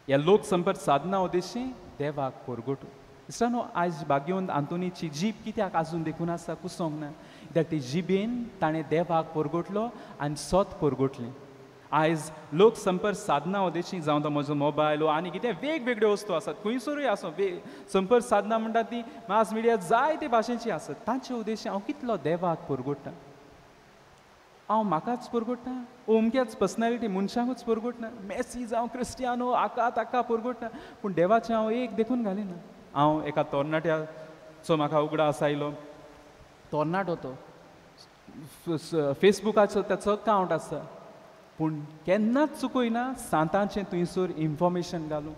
ह्या लोकसंपर्क साधना उद्देशी देवाक पुरगोटूंक इश्टानो आयज भाग्यवंत आंतोनीची जीब कित्याक आजून देखून आसा कुसोंक ना कित्याक ती जिबेन ताणें देवाक पुरगोटलो आनी सोत पुरगोटलें आयज लोकसंपर्क साधना उद्देशी जावं तो म्हजो मोबायल आनी कितें वेगवेगळ्यो वस्तू आसात खंयसरूय आसूं संपर्क साधना म्हणटा ती मास मिडिया जायते भाशेची आसत तांचे उद्देशी हांव कितलो देवाक पुरगोडटा हांव म्हाकाच पुरगोडटा अमक्याच पर्सनॅलिटी मनशांकूच पुरगोडना मेसी जावं क्रिस्टियानो हाका ताका पुरगोडटा पूण देवाचें हांव एक देखून घालिना हांव एका तरणाट्याचो म्हाका उगडास आयलो तरणाटो तो फेसबुकाचो ताचो अकावंट आसा पूण केन्नाच चुकयना सांतांचें थंयसर इन्फॉर्मेशन घालूंक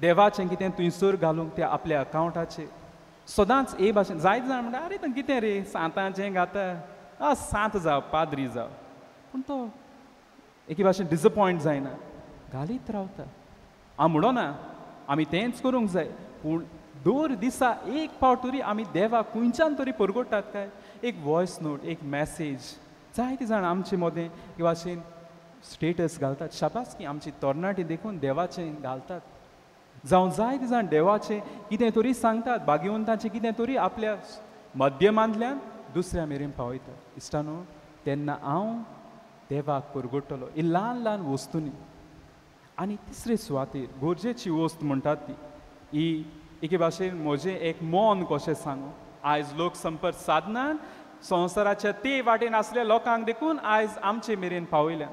देवाचें कितें थंयसर घालूंक त्या आपल्या अकावंटाचेर सदांच ए भाशेन जायत जाण म्हणटा आरे तूं कितें रे सांतांचें घाता आ सांत जावं पाद्री जावं पूण तो एके भाशेन डिसअपॉयंट जायना घालीत रावता हांव म्हणना आमी तेंच करूंक जाय पूण दर दिसा एक फावट तरी आमी देवाक खंयच्यान तरी परगोडटात काय एक वॉयस नोट एक मॅसेज जायते जाण आमचे मदें एके भाशेन स्टेटस घालतात शाबास की आमची तरणाटी देखून देवाचें घालतात जावं जायते जाण देवाचें कितें तरी सांगतात, भाग्यवंताचें कितें तरी आपल्या माध्यमांतल्यान दुसऱ्या मेरेन पावयतात. इश्टानो, तेन्ना हांव देवाक परगटतलो ही ल्हान ल्हान वस्तूंनी. आनी तिसरे सुवातेर गरजेची वस्त म्हणटात ती ही एके भाशेन म्हजें एक मन कशें सांगू, आयज लोक संपर्क साधनान संवसाराच्या ते वाटेन आसल्या लोकांक देखून आयज आमचे मेरेन पावयल्या.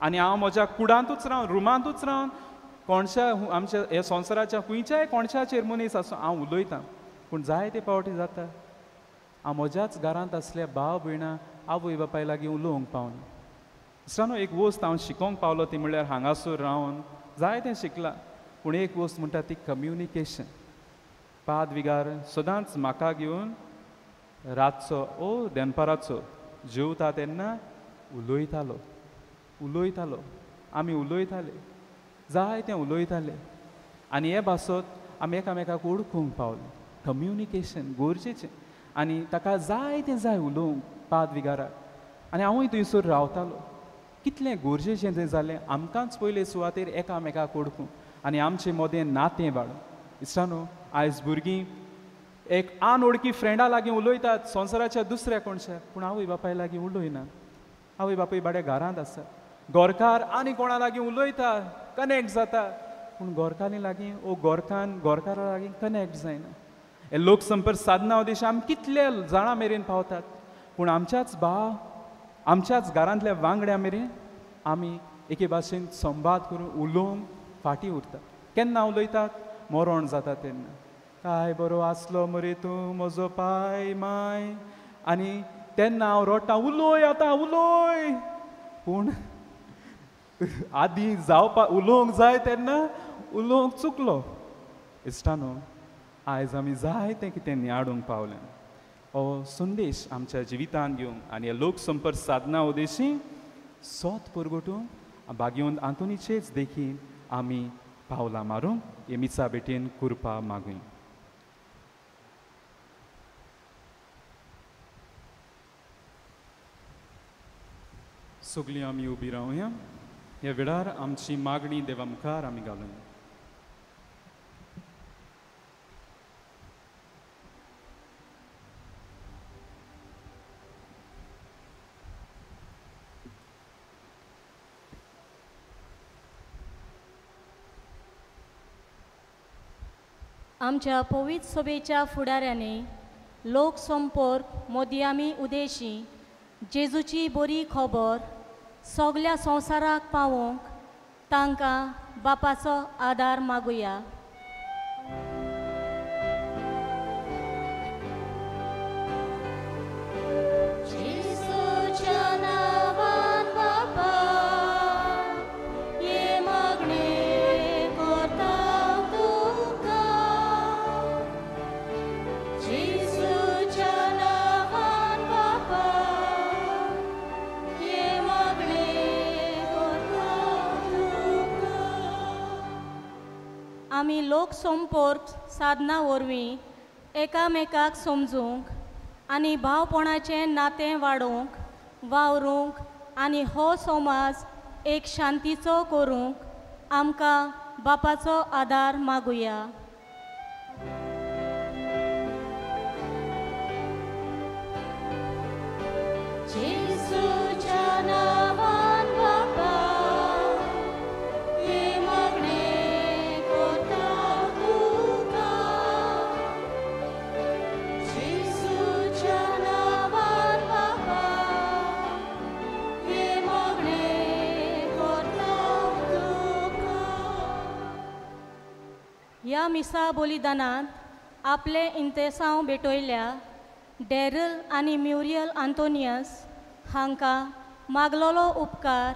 आनी हांव म्हज्या कुडांतूच रावन, रुमांतूच रावन कोणच्या आमच्या ह्या संवसाराच्या खंयच्याय कोणच्याचेर मनीस आसूं हांव उलयतां. पूण जायते पावटी जाता हांव म्हज्याच घरांत आसल्या भाव भयणां आवय बापाय लागीं उलोवंक पावना. इश्टानो, एक वस्त हांव शिकोवंक पावलो ती म्हणल्यार हांगासर रावन जायतें शिकलां, पूण एक वस्त म्हणटा ती कम्युनिकेशन. पाद विगार सदांच म्हाका घेवन रातचो ओ दनपाराचो जेवता तेन्ना उलयतालो, उलयतालो, आमी उलयताले, जायतें उलयताले. आनी हे भासत आमी एकामेकाक ओळखूंक पावले. कम्युनिकेशन गरजेचें आनी ताका जायतें जाय उलोवंक पाद विगाराक. आनी हांवूय थंयसर रावतालो. कितलें गरजेचें तें जालें आमकांच पयले सुवातेर एकामेकाक ओळखूंक आनी आमचे मदें नातें वाडूंक. इश्टानो, आयज भुरगीं एक अनवळखी फ्रेंडा लागीं उलयतात संवसाराच्या दुसऱ्या कोणच्या, पूण आवय बापाय लागीं उलयना. आवय बापूय बाड्या घरांत आसा, गोरकार आनी कोणा लागीं उलयता, कनेक्ट जाता, पूण गोरकाली लागीं ओ गोरकान गोरकारा लागीं कनेक्ट जायना. हे लोकसंपर्क साधना उद्देश आमी कितले जाणां मेरेन पावतात, पूण आमच्याच भाव आमच्याच घरांतल्या वांगड्या मेरेन आमी एके भाशेन संवाद करून उलोवंक फाटीं उरतात. केन्ना उलयतात? मरण जाता तेन्ना. काय बरो आसलो मरे तूं म्हजो पाय माय, आनी तेन्ना हांव रडटा, उलोय आतां उलोय. पूण आदीं जावपा उलोवंक जाय तेन्ना उलोवंक चुकलो. इश्टानो, आयज आमी जायतें कितें नियाळूंक पावलें. हो संदेश आमच्या जिवितांत घेवंक आनी ह्या लोकसंपर्क साधना उद्देशी सोत परगटूंक भाग्यवंत आंतोनीचेच देखीन आमी पावलां मारूंक हे मिसा भेटेन कृपा मागूं. सगळीं आमी उबी रावया. ह्या वेळार आमची मागणी देवा मुखार आमी घालुया. आमच्या पवित्र सभेच्या फुडाऱ्यांनी लोकसंपर्क मोदयामी उदेशी जेजूची बरी खबर सगल्या संवसाराक पावोवंक तांकां बापाचो आदार मागुया. आमी लोकसंपर्क साधना वरवीं एकामेकाक समजूंक आनी भावपणाचें नातें वाडोवंक वावरूंक आनी हो समाज एक शांतीचो करूंक आमकां बापाचो आदार मागुया. ह्या मिसा बलिदानांत आपले इंतेसांव भेटयल्या डॅरल आनी म्युरियल आंतोनियस हांकां मागलोलो उपकार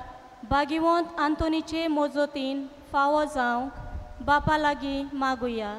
भागिवंत आंतोनीचे मजतीन फावो जावंक बापा लागीं मागुया.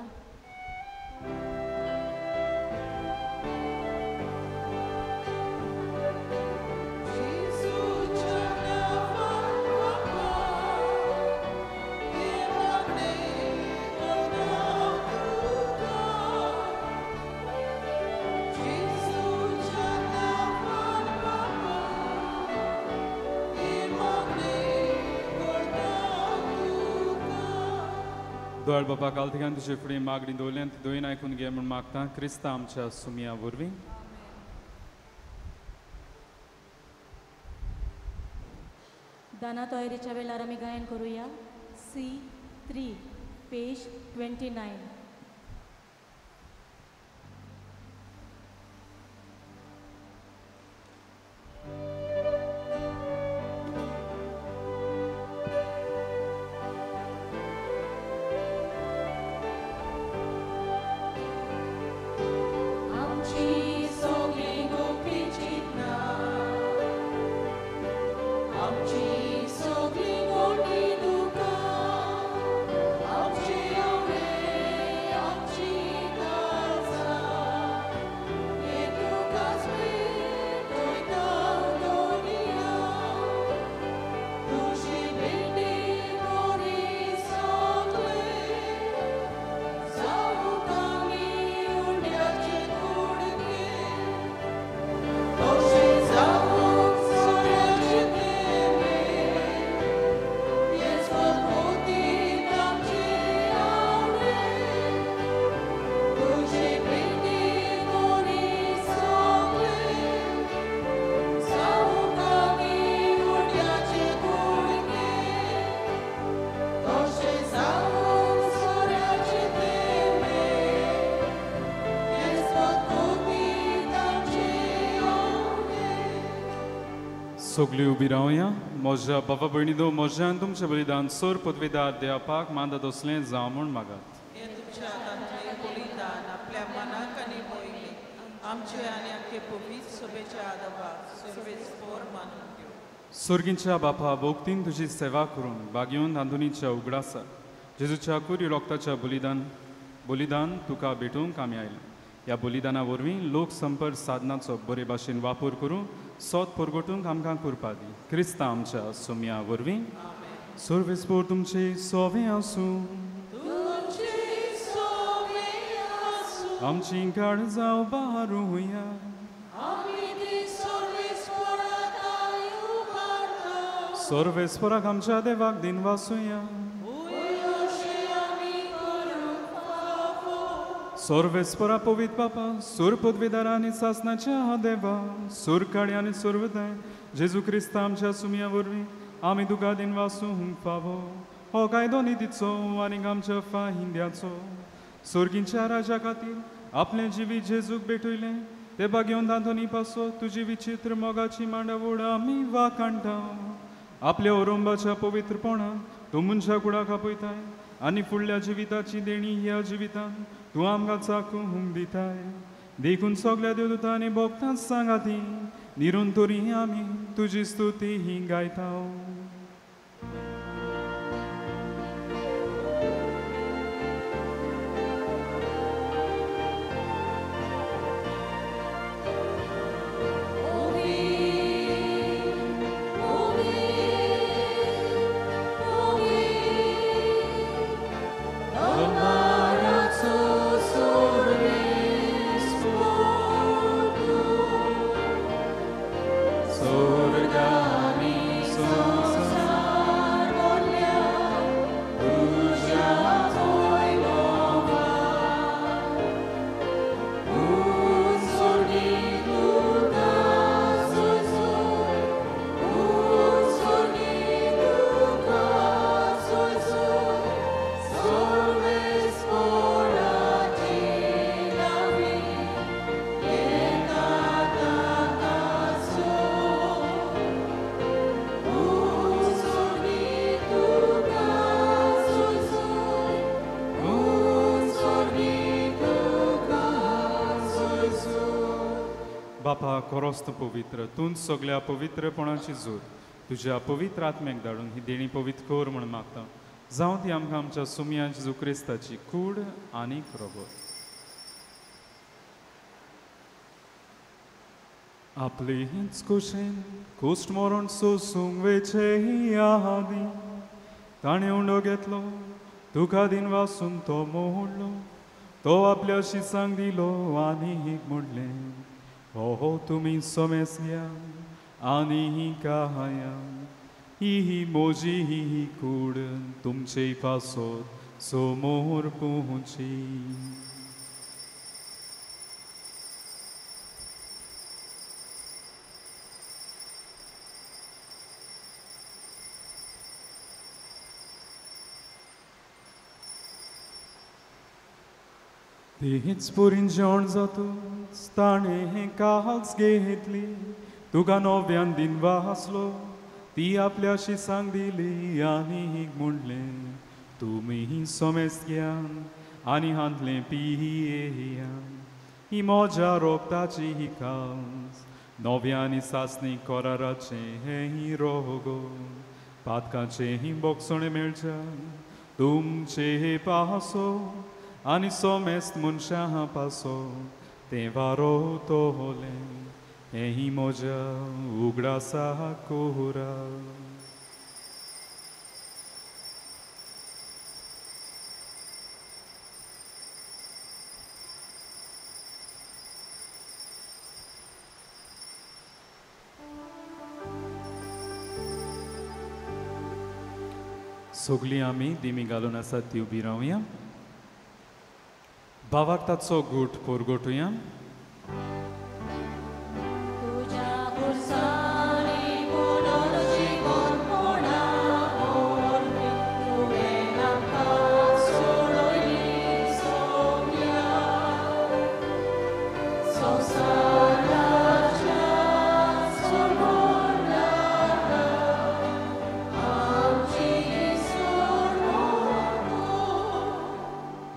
दोळ बापा काल थिकान तुजे फुडें मागणी दवरल्यान ती दोन आयकून घे म्हूण मागता क्रिस्ता आमच्या सुमया वरवीं. दाना तयारीच्या वेळार आमी गायन करुया C3 page 29. सगळीं उबी रावया. म्हज्या बाबा भयणी दो म्हज्यान तुमचें बलिदान सोर पदवेदार देवापाक मांदा तसलें जावं म्हूण मागात. हें तुमच्या हातांतलें बलिदान आपल्या मनाक आनी मोयले आमचे आनी आमचे पवित्र सभेच्या आदबाक सर्वेस्पोर मानून घेवं. सोर्गींच्या बापा भोगतीन तुजी सेवा करून बागेवन आंदोनीच्या उगडासा जेजूच्या कुरी रोगताच्या बलिदान तुका भेटूंक आमी आयले. ह्या बलिदाना वरवीं लोक संपर्क साधनाचो बरे भाशेन वापर करून सोद परगटूंक आमकां कृपा दी. क्रिस्ता आमच्या सोम्या वरवीं. सर्वेस्पोर तुमचे सोवे आसूं. आमची काळजां उबारुया. सर्वेस्पोराक आमच्या देवाक दिन वासुया. सर्वेस्पोरा पवित्र बापा सूर पदवेदार आनी सासनाच्या देवा सूर काळी आनी सुरवताय जेजू क्रिस्ता आमच्या सुमया वरवीं आमी तुका दिन वासूंक फावो. हो कायदो नितीचो आनी आमच्या फाहिंद्याचो. सोर्गींच्या राजा खातीर आपलें जिवीत जेजूक भेटयलें ते बागेवन दांतोनी पासो तुजी विचित्र मोगाची मांडावळ आमी वाखाणटा. आपल्या ओरोंबाच्या पवित्रपणान तूं मनशा कुडाक आपयताय आनी फुडल्या जिविताची देणी ह्या जिवितान तूं आमकां चाकूंक दिताय. देखून सगल्या देवदूतांनी भोगतां सांगाती निरंतरी आमी तुजी स्तुती ही गायता. बापा कोरोस्त पवित्र तूं सगल्या पवित्रपणाची जोत तुज्या पवित्र आत्म्याक धाडून ही देणी पवित्र कर म्हूण मागता. जावं ती आमकां आमच्या सुमया जेजू क्रिस्ताची कूड आनी रोगत. आपले हीच कुशेन कुश्ट मरण सोसूंक वेचे आदी ताणें उंडो घेतलो तुका दिन वासून तो मोडलो तो आपल्या शिसांक दिलो आनी म्हणलें हो तुमी सोमेस घ्या आनी काया ही मोजी ही कूड तुमचे पासत समोर पोंची. तीच पुरीन जेवण जातूच ताणें काल्स घेतली, तुका नव्यान दिन वासलो, ती आपल्या शिसांक दिली आनी म्हणलें, तुमी समेस्त घेयान आनी हांतलें पियेयान, ही म्हज्या रोगताची ही काल्स, नव्यान सासणी कराराचें हें रोगो, पातकाचें ही बोगसणें मेळच्या तुमचे पासो आनी सोमेस्त मनशां पासो तें वारो तोलें, हें म्हज्या उगडासा कोरा. सगळीं आमी दिमी घालून आसात ती उबी रावया. भावार्थाचो गूट पोरगोटुया.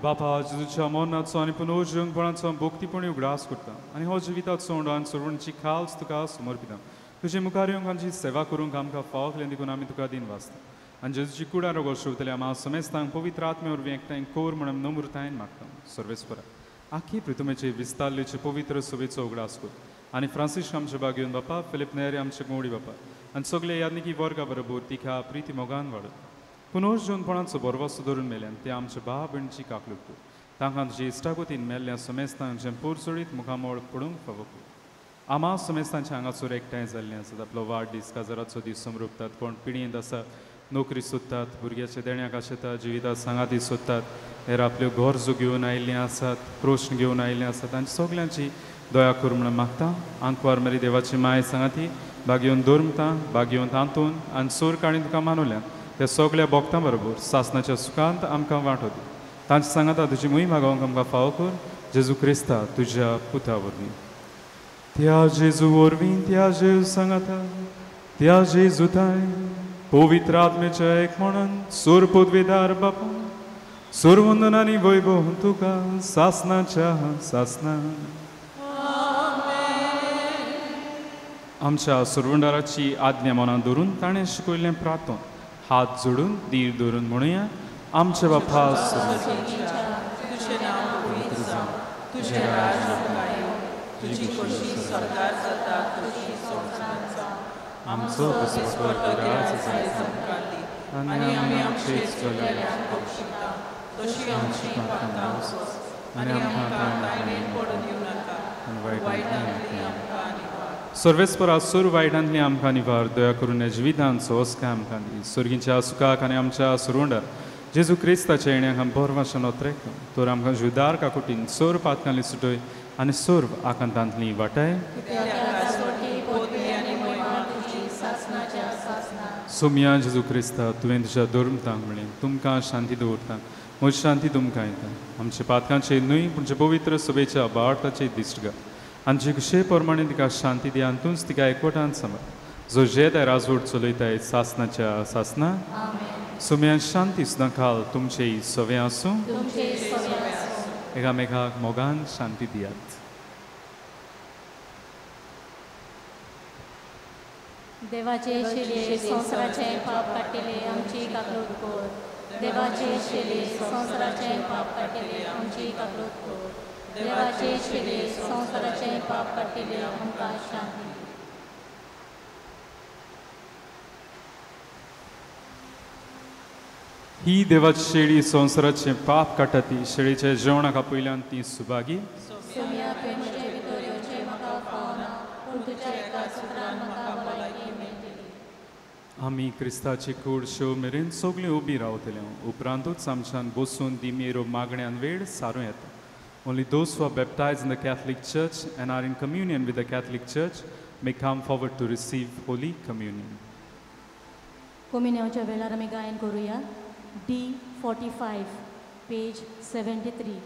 बापा जेजूच्या मरणाचो आनी पुनर्जिवपणाचो भक्तीपणी उगडास करता आनी हो जिविताचो उंडो आनी सर्वणची खाल्स तुका समर्पिता. तुजे मुखार येवंक आमची सेवा करूंक आमकां फावो केलें देखून आमी तुका दिन वाचता आनी जेजूची कुडां रोगो शिवतले आमा समेस्तांक पवित्र आत्मे वरवीं एकठांय कोर म्हणून नम्रतायेन मागता. सर्वेस्परा आखी प्रितुमेचे विस्तारलेचे पवित्र सभेचो उगडास कर आनी फ्रांसिस्क आमचे बागेवन बापा, फिलीप नेरी आमचे गोडी बापा आनी सगळे यादनिकी वर्गा बरोबर तिका प्रिती मोगान वाडत पुनर्जिवपणाचो बरवासो धरून मेल्यान ते आमच्या भाव भयणीची काकलूट तांकां तुजे इश्टागतीन मेल्ल्या समेस्तांक जें पोरचोळीत मुखामळ पडूंक फावो. आमा समेस्तांचे हांगासर एकठांय जाल्लें आसात, आपलो वाडदीस काजाराचो दीस समरुपतात, कोण पिणयेंत आसा, नोकरी सोदतात, भुरग्याच्या देण्याक आशेतात, जिवितात सांगाती सोदतात, हेर आपल्यो गरजो घेवन आयिल्लीं आसात, प्रश्न घेवन आयिल्ले आसात आनी सगल्यांची दया कर म्हणून मागता. आंकवार मरी देवाची माय सांगाती बागेवन धर्मता बागेवन तांतून आनी सोर काणी तुका मानवल्यान त्या सगळ्या भोक्तां बरोबर सासनाच्या सुखांत आमकां वांटो दी. तांचे सांगाता तुजी मोही मागोवंक आमकां फावो कर जेजू क्रिस्ता तुज्या पुता वरवीं. त्या जेजू वरवीं, त्या जेजू सांगाता, त्या जेजू ताय पवित्र आत्म्याच्या एक म्हणून सूर पदवीदार बापा सुरवंदन आनी वैभव तुका सासनाच्या सासना. आमच्या सुरवंडाराची आज्ञा मनां धरून ताणें शिकयल्लें प्रार्थन हात जोडून धीर धरून म्हणुया. आमचे बापा तुझें नांव पवित्र जावं, तुझें राज्य येवं, तुजी खोशी स्वर्गार जाता तशी संवसारांत जावं. आमचो दिसपट्टो गिरास आयज आमकां दी आनी आमी आमचे चुकलेल्यांक बक्षिता तशी आमची पातकां सोस आनी आमकां ताळणेंत पडून दिवं नाका, वायटांतली आमकां निवार. सर्वेस्परा सूर वायटांतली आमकां निवार, दया करून ह्या जिवितांत सोस काय आमकां दी. सुर्गींच्या सुखाक आनी आमच्या सुरवंडार जेजू क्रिस्ताच्या येण्याक आमी बरवाशन ओत्रेक तर आमकां जुदार काकुटीन सोर पातकांली सुटय आनी सोर्व आकांतांतली वाटाय. सोमया जेजू क्रिस्ता तुवें तुज्या धर्मतांक म्हणलें तुमकां शांती दवरता, म्हजी शांती तुमकां येता. आमच्या पातकांचे न्हय पूण जे पवित्र सभेच्या बाळताचे दिश्ट घाल आनी जे खुशे प्रमाणे तिका शांती दी आनी तूंच तिका एकवटान सांबाळ जो जेदाय राजवट चलयताय सासनाच्या सासना. सुम्या शांती सुद्दां खाल तुमचेय सवे आसूं. एकामेकाक मोगान शांती दियात. देवाचे शिले संवसाराचे पाप काडटले आमची काकलूट कर. देवाचे शिले संवसाराचे पाप काडटले आमची काकलूट कर. देवाचे शिले संवसाराचे पाप काडटले आमकां शांती. ही देवाची शेळी संवसाराचे पाप काडटा ती शेळीच्या जेवणाक आपयल्यान ती सुभागी. आमी क्रिस्ताची कूड शो मेरेन सगळीं उबी रावतले. उपरांतूच आमच्यान बसून दिमेरो मागण्यान वेळ सारूं येता. Only those who are baptized in the Catholic Church and are in communion with the Catholic Church may come forward to receive Holy Communion. कोमिन्यांवच्या वेळार आमी गायन करुया. D 45 page 73.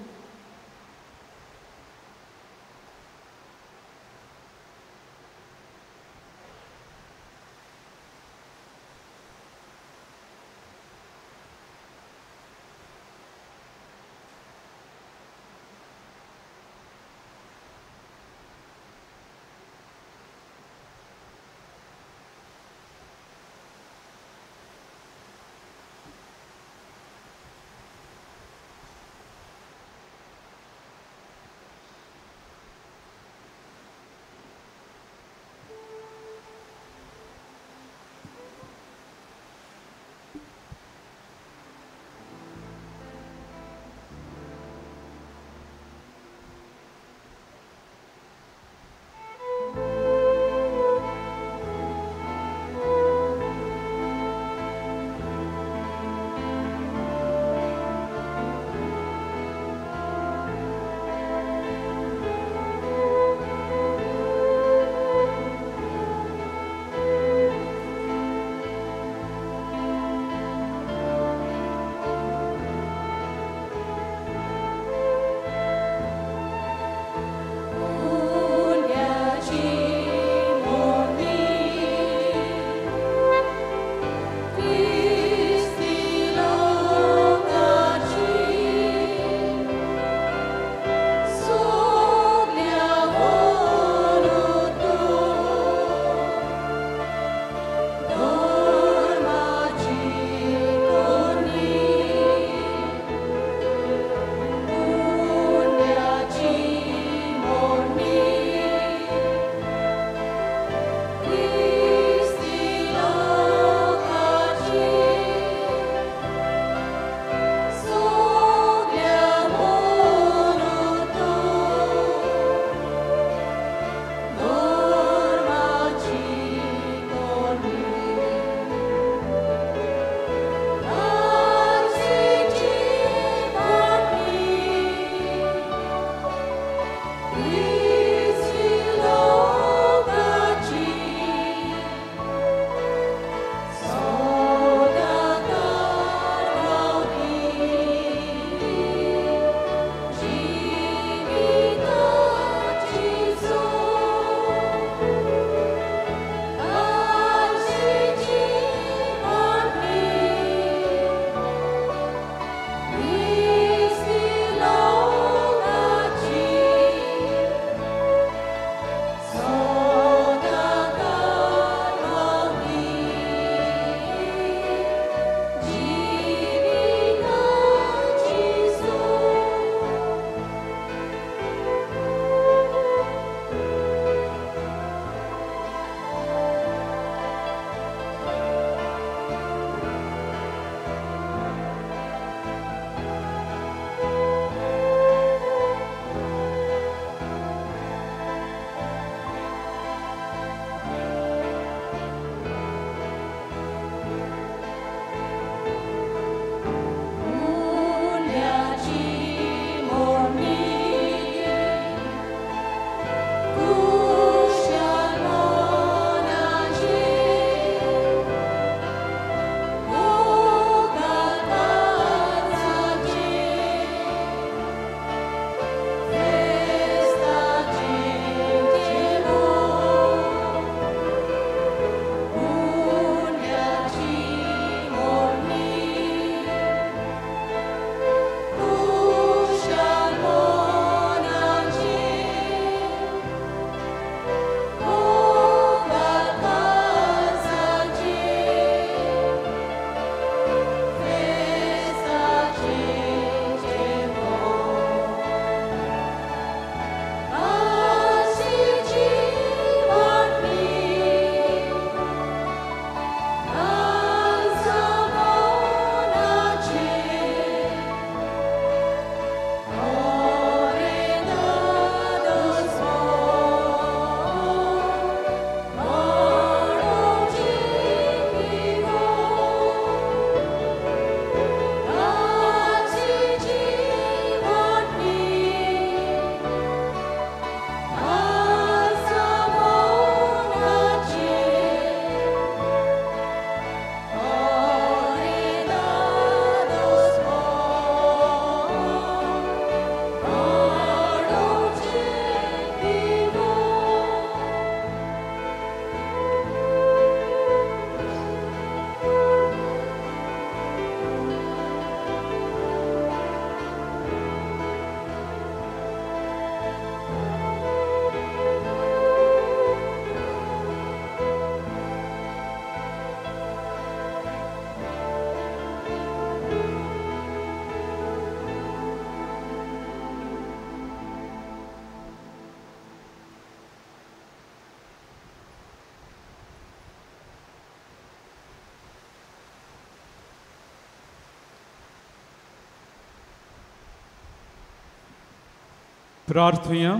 प्रार्थुया.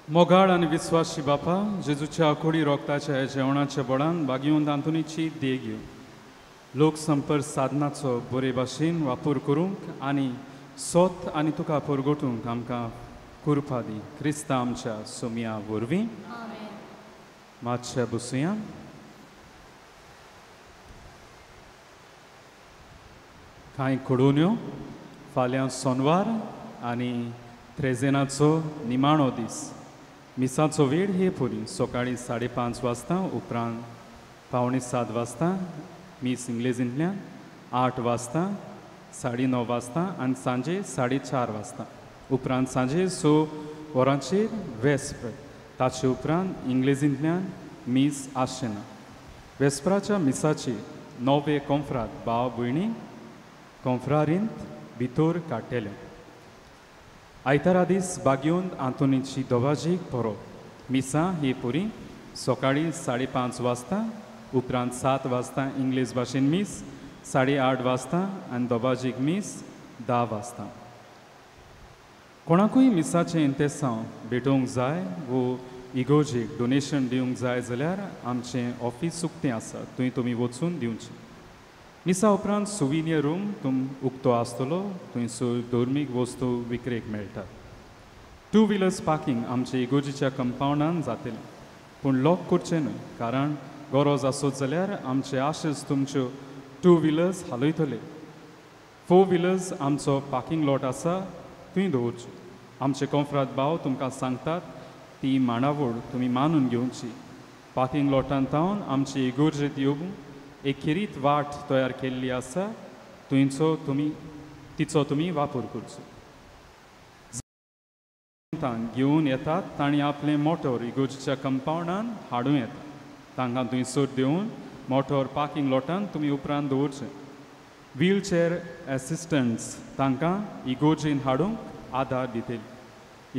मोगाळ आनी विस्वासी बापा, जेजूच्या आकुडी रोगताच्या जेवणाच्या बळान बागेवन आंतोनीची देग घेवन लोकसंपर्क साधनाचो बरे भाशेन वापर करूंक आनी सोत आनी तुका परगटूंक आमकां कुरपा दी. क्रिस्ता आमच्या सोमया वरवीं. मातशें बसुया. कांय घडोवन्यो. फाल्यां सोनवार आनी त्रेजेनाचो निमाणो दीस. मिसाचो वेळ हे पुरी सकाळीं 5:30 वाजता, उपरांत 6:45 वाजता मीस इंग्लेजींतल्यान, 8 वाजता, 9:30 वाजता आनी सांजे 4:30 वाजता. उपरांत सांजे 6 वरांचेर वेस्पर. ताचे उपरांत इंग्लेजींतल्यान मीस आसचें ना. वेस्पराच्या मिसाची 9वे कोंफ्राद भाव भयणी कोंफ्रारींत भितर काडटले. आयतारा दीस बागेवन आंतोनीची दोवाजीक परब. मिसां ही पुरी सकाळीं 5:30 वाजता, उपरांत 7 वाजता इंग्लीश भाशेन मीस, 8:30 वाजता आनी दोबाजीक मीस 10 वाजता. कोणाकूय मिसाचें इंतेसांव भेटोवंक जाय वो इगोजीक डोनेशन दिवंक जाय जाल्यार आमचें ऑफीस उक्तें आसा, थंय तुमी वचून दिवचें. मिसा उपरांत सुविनियर रूम तुम उक्तो आसतलो, थंयसर धर्मीक वस्तू विक्रेक मेळटात. 2 व्हिलर्स पार्किंग आमचे इगोजीच्या कंपावंडान जातलें, पूण लॉक करचें न्हय, कारण गरज आसत जाल्यार आमचे आशेच तुमच्यो 2 व्हिलर्स हालयतले. 4 व्हिलर्स आमचो पार्किंग लॉट आसा थंय दवरच्यो. आमचे कोंफ्राद भाव तुमकां सांगतात ती मांडावळ तुमी मानून घेवची. पार्किंग लॉटान थावन आमचे इगोर्जेंत येवन एक खेरीत वाट तयार केल्ली आसा, थंयचो तुमी तिचो तुमी वापर करचो. घेवन येतात तांणी आपलें मोटर इगोर्जेच्या कंपावंडान हाडूं येता. तांकां थंयसर देवन मोटर पार्किंग लॉटान तुमी उपरांत दवरचें. व्हीलचेर एसिस्टंट्स तांकां इगोर्जेन हाडूंक आदार दितले.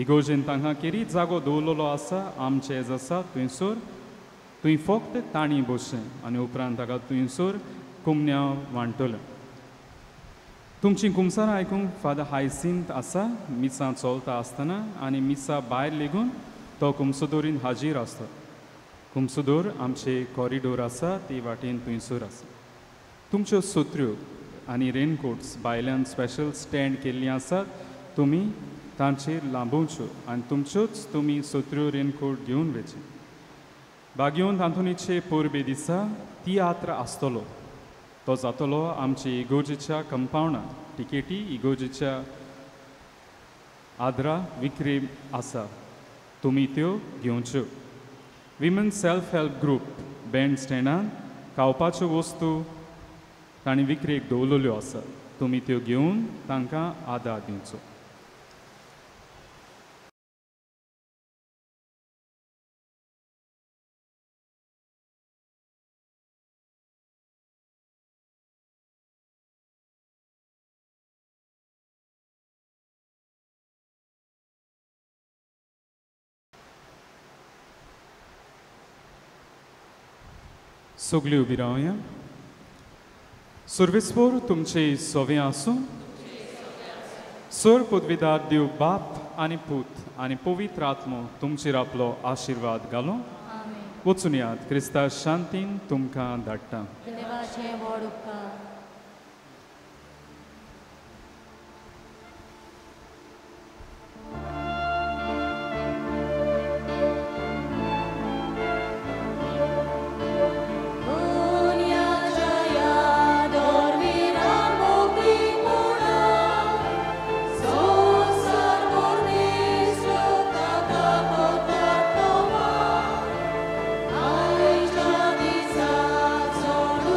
इगोर्जेन तांकां खेरीत जागो दवरलेलो आसा, आमचें आसा थंयसर थंय फक्त तांणी बसचें आनी उपरांत ताका थंयसर कुमन्या वांटतलें. तुमचीं कुमसारां आयकूंक फादर हायसिंत आसा. मिसां चलता आसतना आनी मिसा भायर लेगून तो कुमसोदोरीन हाजीर आसता. कुमसोदोर आमचे कॉरिडोर आसा ती वाटेन थंयसर आसा. तुमच्यो सोत्र्यो आनी रेनकोट्स भायल्यान स्पेशल स्टँड केल्लीं आसात, तुमी तांचेर लांबोवच्यो आनी तुमच्योच तुमी सोत्र्यो रेनकोट घेवन वचचें. बागेवन आंतोनीचे परबे दिसा तियात्र आसतलो, तो जातलो आमचे इगोर्जेच्या कंपावंडान. टिकेटी इगोर्जेच्या आदरा विक्री आसा, तुमी त्यो घेवच्यो. Women self help group band स्टँडान खावपाच्यो वस्तू तांणी विक्रेक दवरलेल्यो आसात, तुमी त्यो घेवन तांकां आदार दिवचो. सगळीं उबी रावया. सर्वेस्पोर तुमचे सोवे आसूं. सर पदवीदार देव बाप आनी पूत आनी पवित्र आत्मो तुमचेर आपलो आशिर्वाद घालूं. वचून यात. क्रिस्ता शांतीन तुमकां धाडटा. So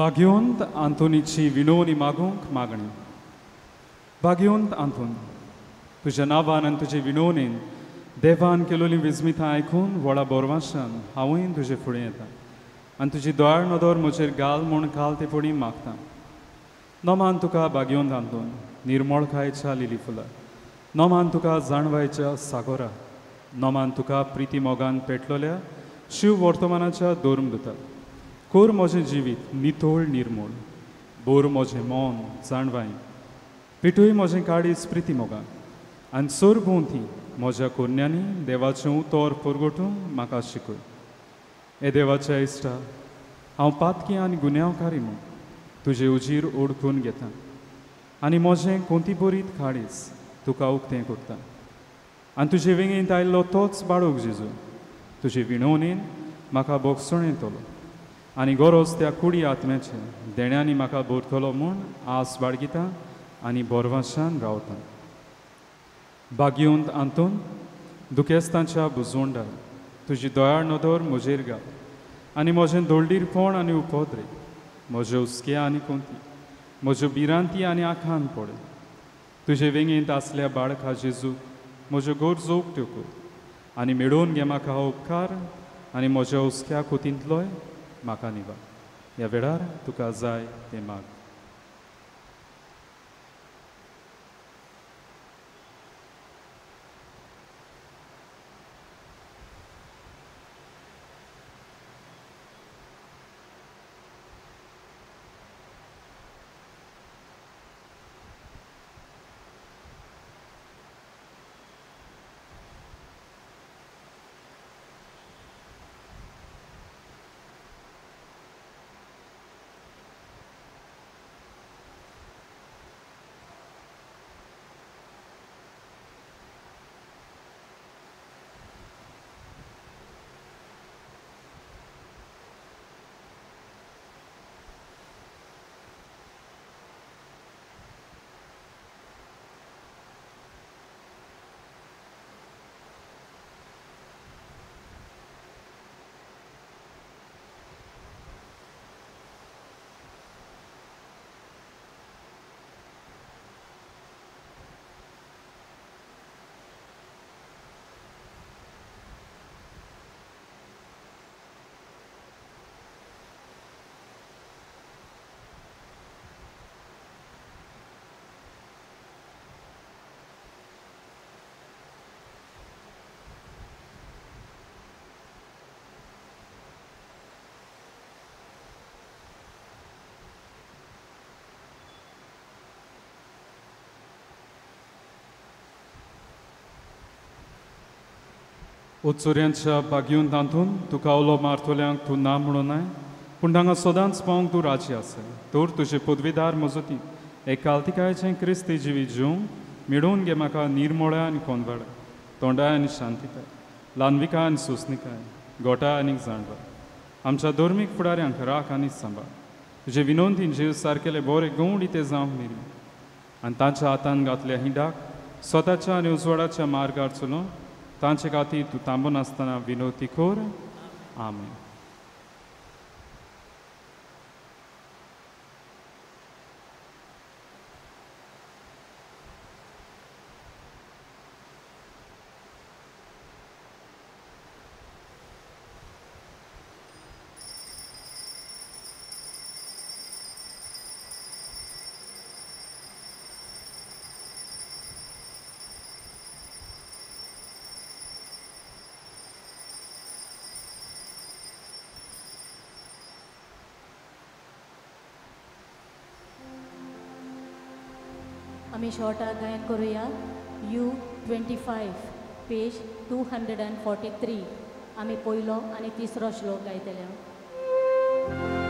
भाग्योंत आंतोनीची विनवणी मागूंक मागणी. भाग्योंत आंतोन, तुज्या नांवान आनी तुजे विनवणेन देवान केलोली विजमितां आयकून व्हडा बोरवाशान हांवूय तुजे फुडें येता आनी तुजी दोयाळ नदर म्हजेर घाल म्हूण काल ते फुडें मागता. नमान तुका भाग्योंत आंतोन, निर्मळकायेच्या लिली फुला, नमान तुका जाणवायच्या सागोरा, नमान तुका प्रिती मोगान पेटलोल्या शिव वर्तमानाच्या धर्मदुता. कोर म्हजें जिवीत नितळ निर्मूळ, बोर म्हजें मन जाणवाय, पिठूय म्हजें काळीज प्रिती मोगान आनी सरभोंवती म्हज्या कोन्यांनी देवाचें उतर परगटूंक म्हाका शिकय. हे देवाच्या इश्टा, हांव पातकी आनी गुन्यांवकारी म्हूण तुजे उजीर ओडकून घेता आनी म्हजें कोंतीबरीत काळीज तुका उक्तें करता आनी तुजे वेंगेंत आयिल्लो तोच बाळूक जेजू तुजे विणवणेन म्हाका भोगसण येतलो आनी गरज त्या कुडी आत्म्याचे देण्यांनी म्हाका भरतलो म्हूण आस बाळगिता आनी बोरवाशान रावता. भाग्योंत आंतोन, दुखेस्तांच्या बुजवंडार तुजी दयाळ नदर म्हजेर घाल आनी म्हजें दोळडीरपण आनी उपद्रे, म्हज्यो हुस्के आनी कोंती, म्हज्यो भिरांती आनी आखान पडे. तुजे वेंगेंत आसल्या बाळका जेजू म्हज्यो गरजो उक्त्यो कर आनी मेळोवन घे म्हाका हो उपकार आनी म्हज्या हुस्क्या कोतींतलोय म्हाका निवार. ह्या वेळार तुका जाय तें माग. उत्सुऱ्यांच्या बागयोन तांतून तुका उलो मारतल्यांक तूं ना म्हणून नाय, पूण हांगा सदांच पावंक तूं राजी आसा. तर तुजे पदवीदार मजती एक कालतिकायेचें क्रिस्ती जिवीत जिवंक मेळोवन घे म्हाका निर्मोळ्या आनी कोनवाडा, तोंडाय आनी शांतिकाय, ल्हानविकाय आनी सोंसणिकाय, गोठाय आनी जाणवाय. आमच्या धर्मीक फुडाऱ्यांक राख आनी सांबाळ. तुजे विनवंतीन जीव सारकेले बरे गवंडी ते जावंक मेरी आनी तांच्या हातान घातल्या हिंडाक स्वताच्या आनी उजवाडाच्या मार्गार चलोवन तांचे खातीर तूं थांबनासतना विनवती कर. आमेन. आमी शॉर्टाक गायन करुया. U 25 page 243. आमी पयलो आनी तिसरो श्लोक गायतले.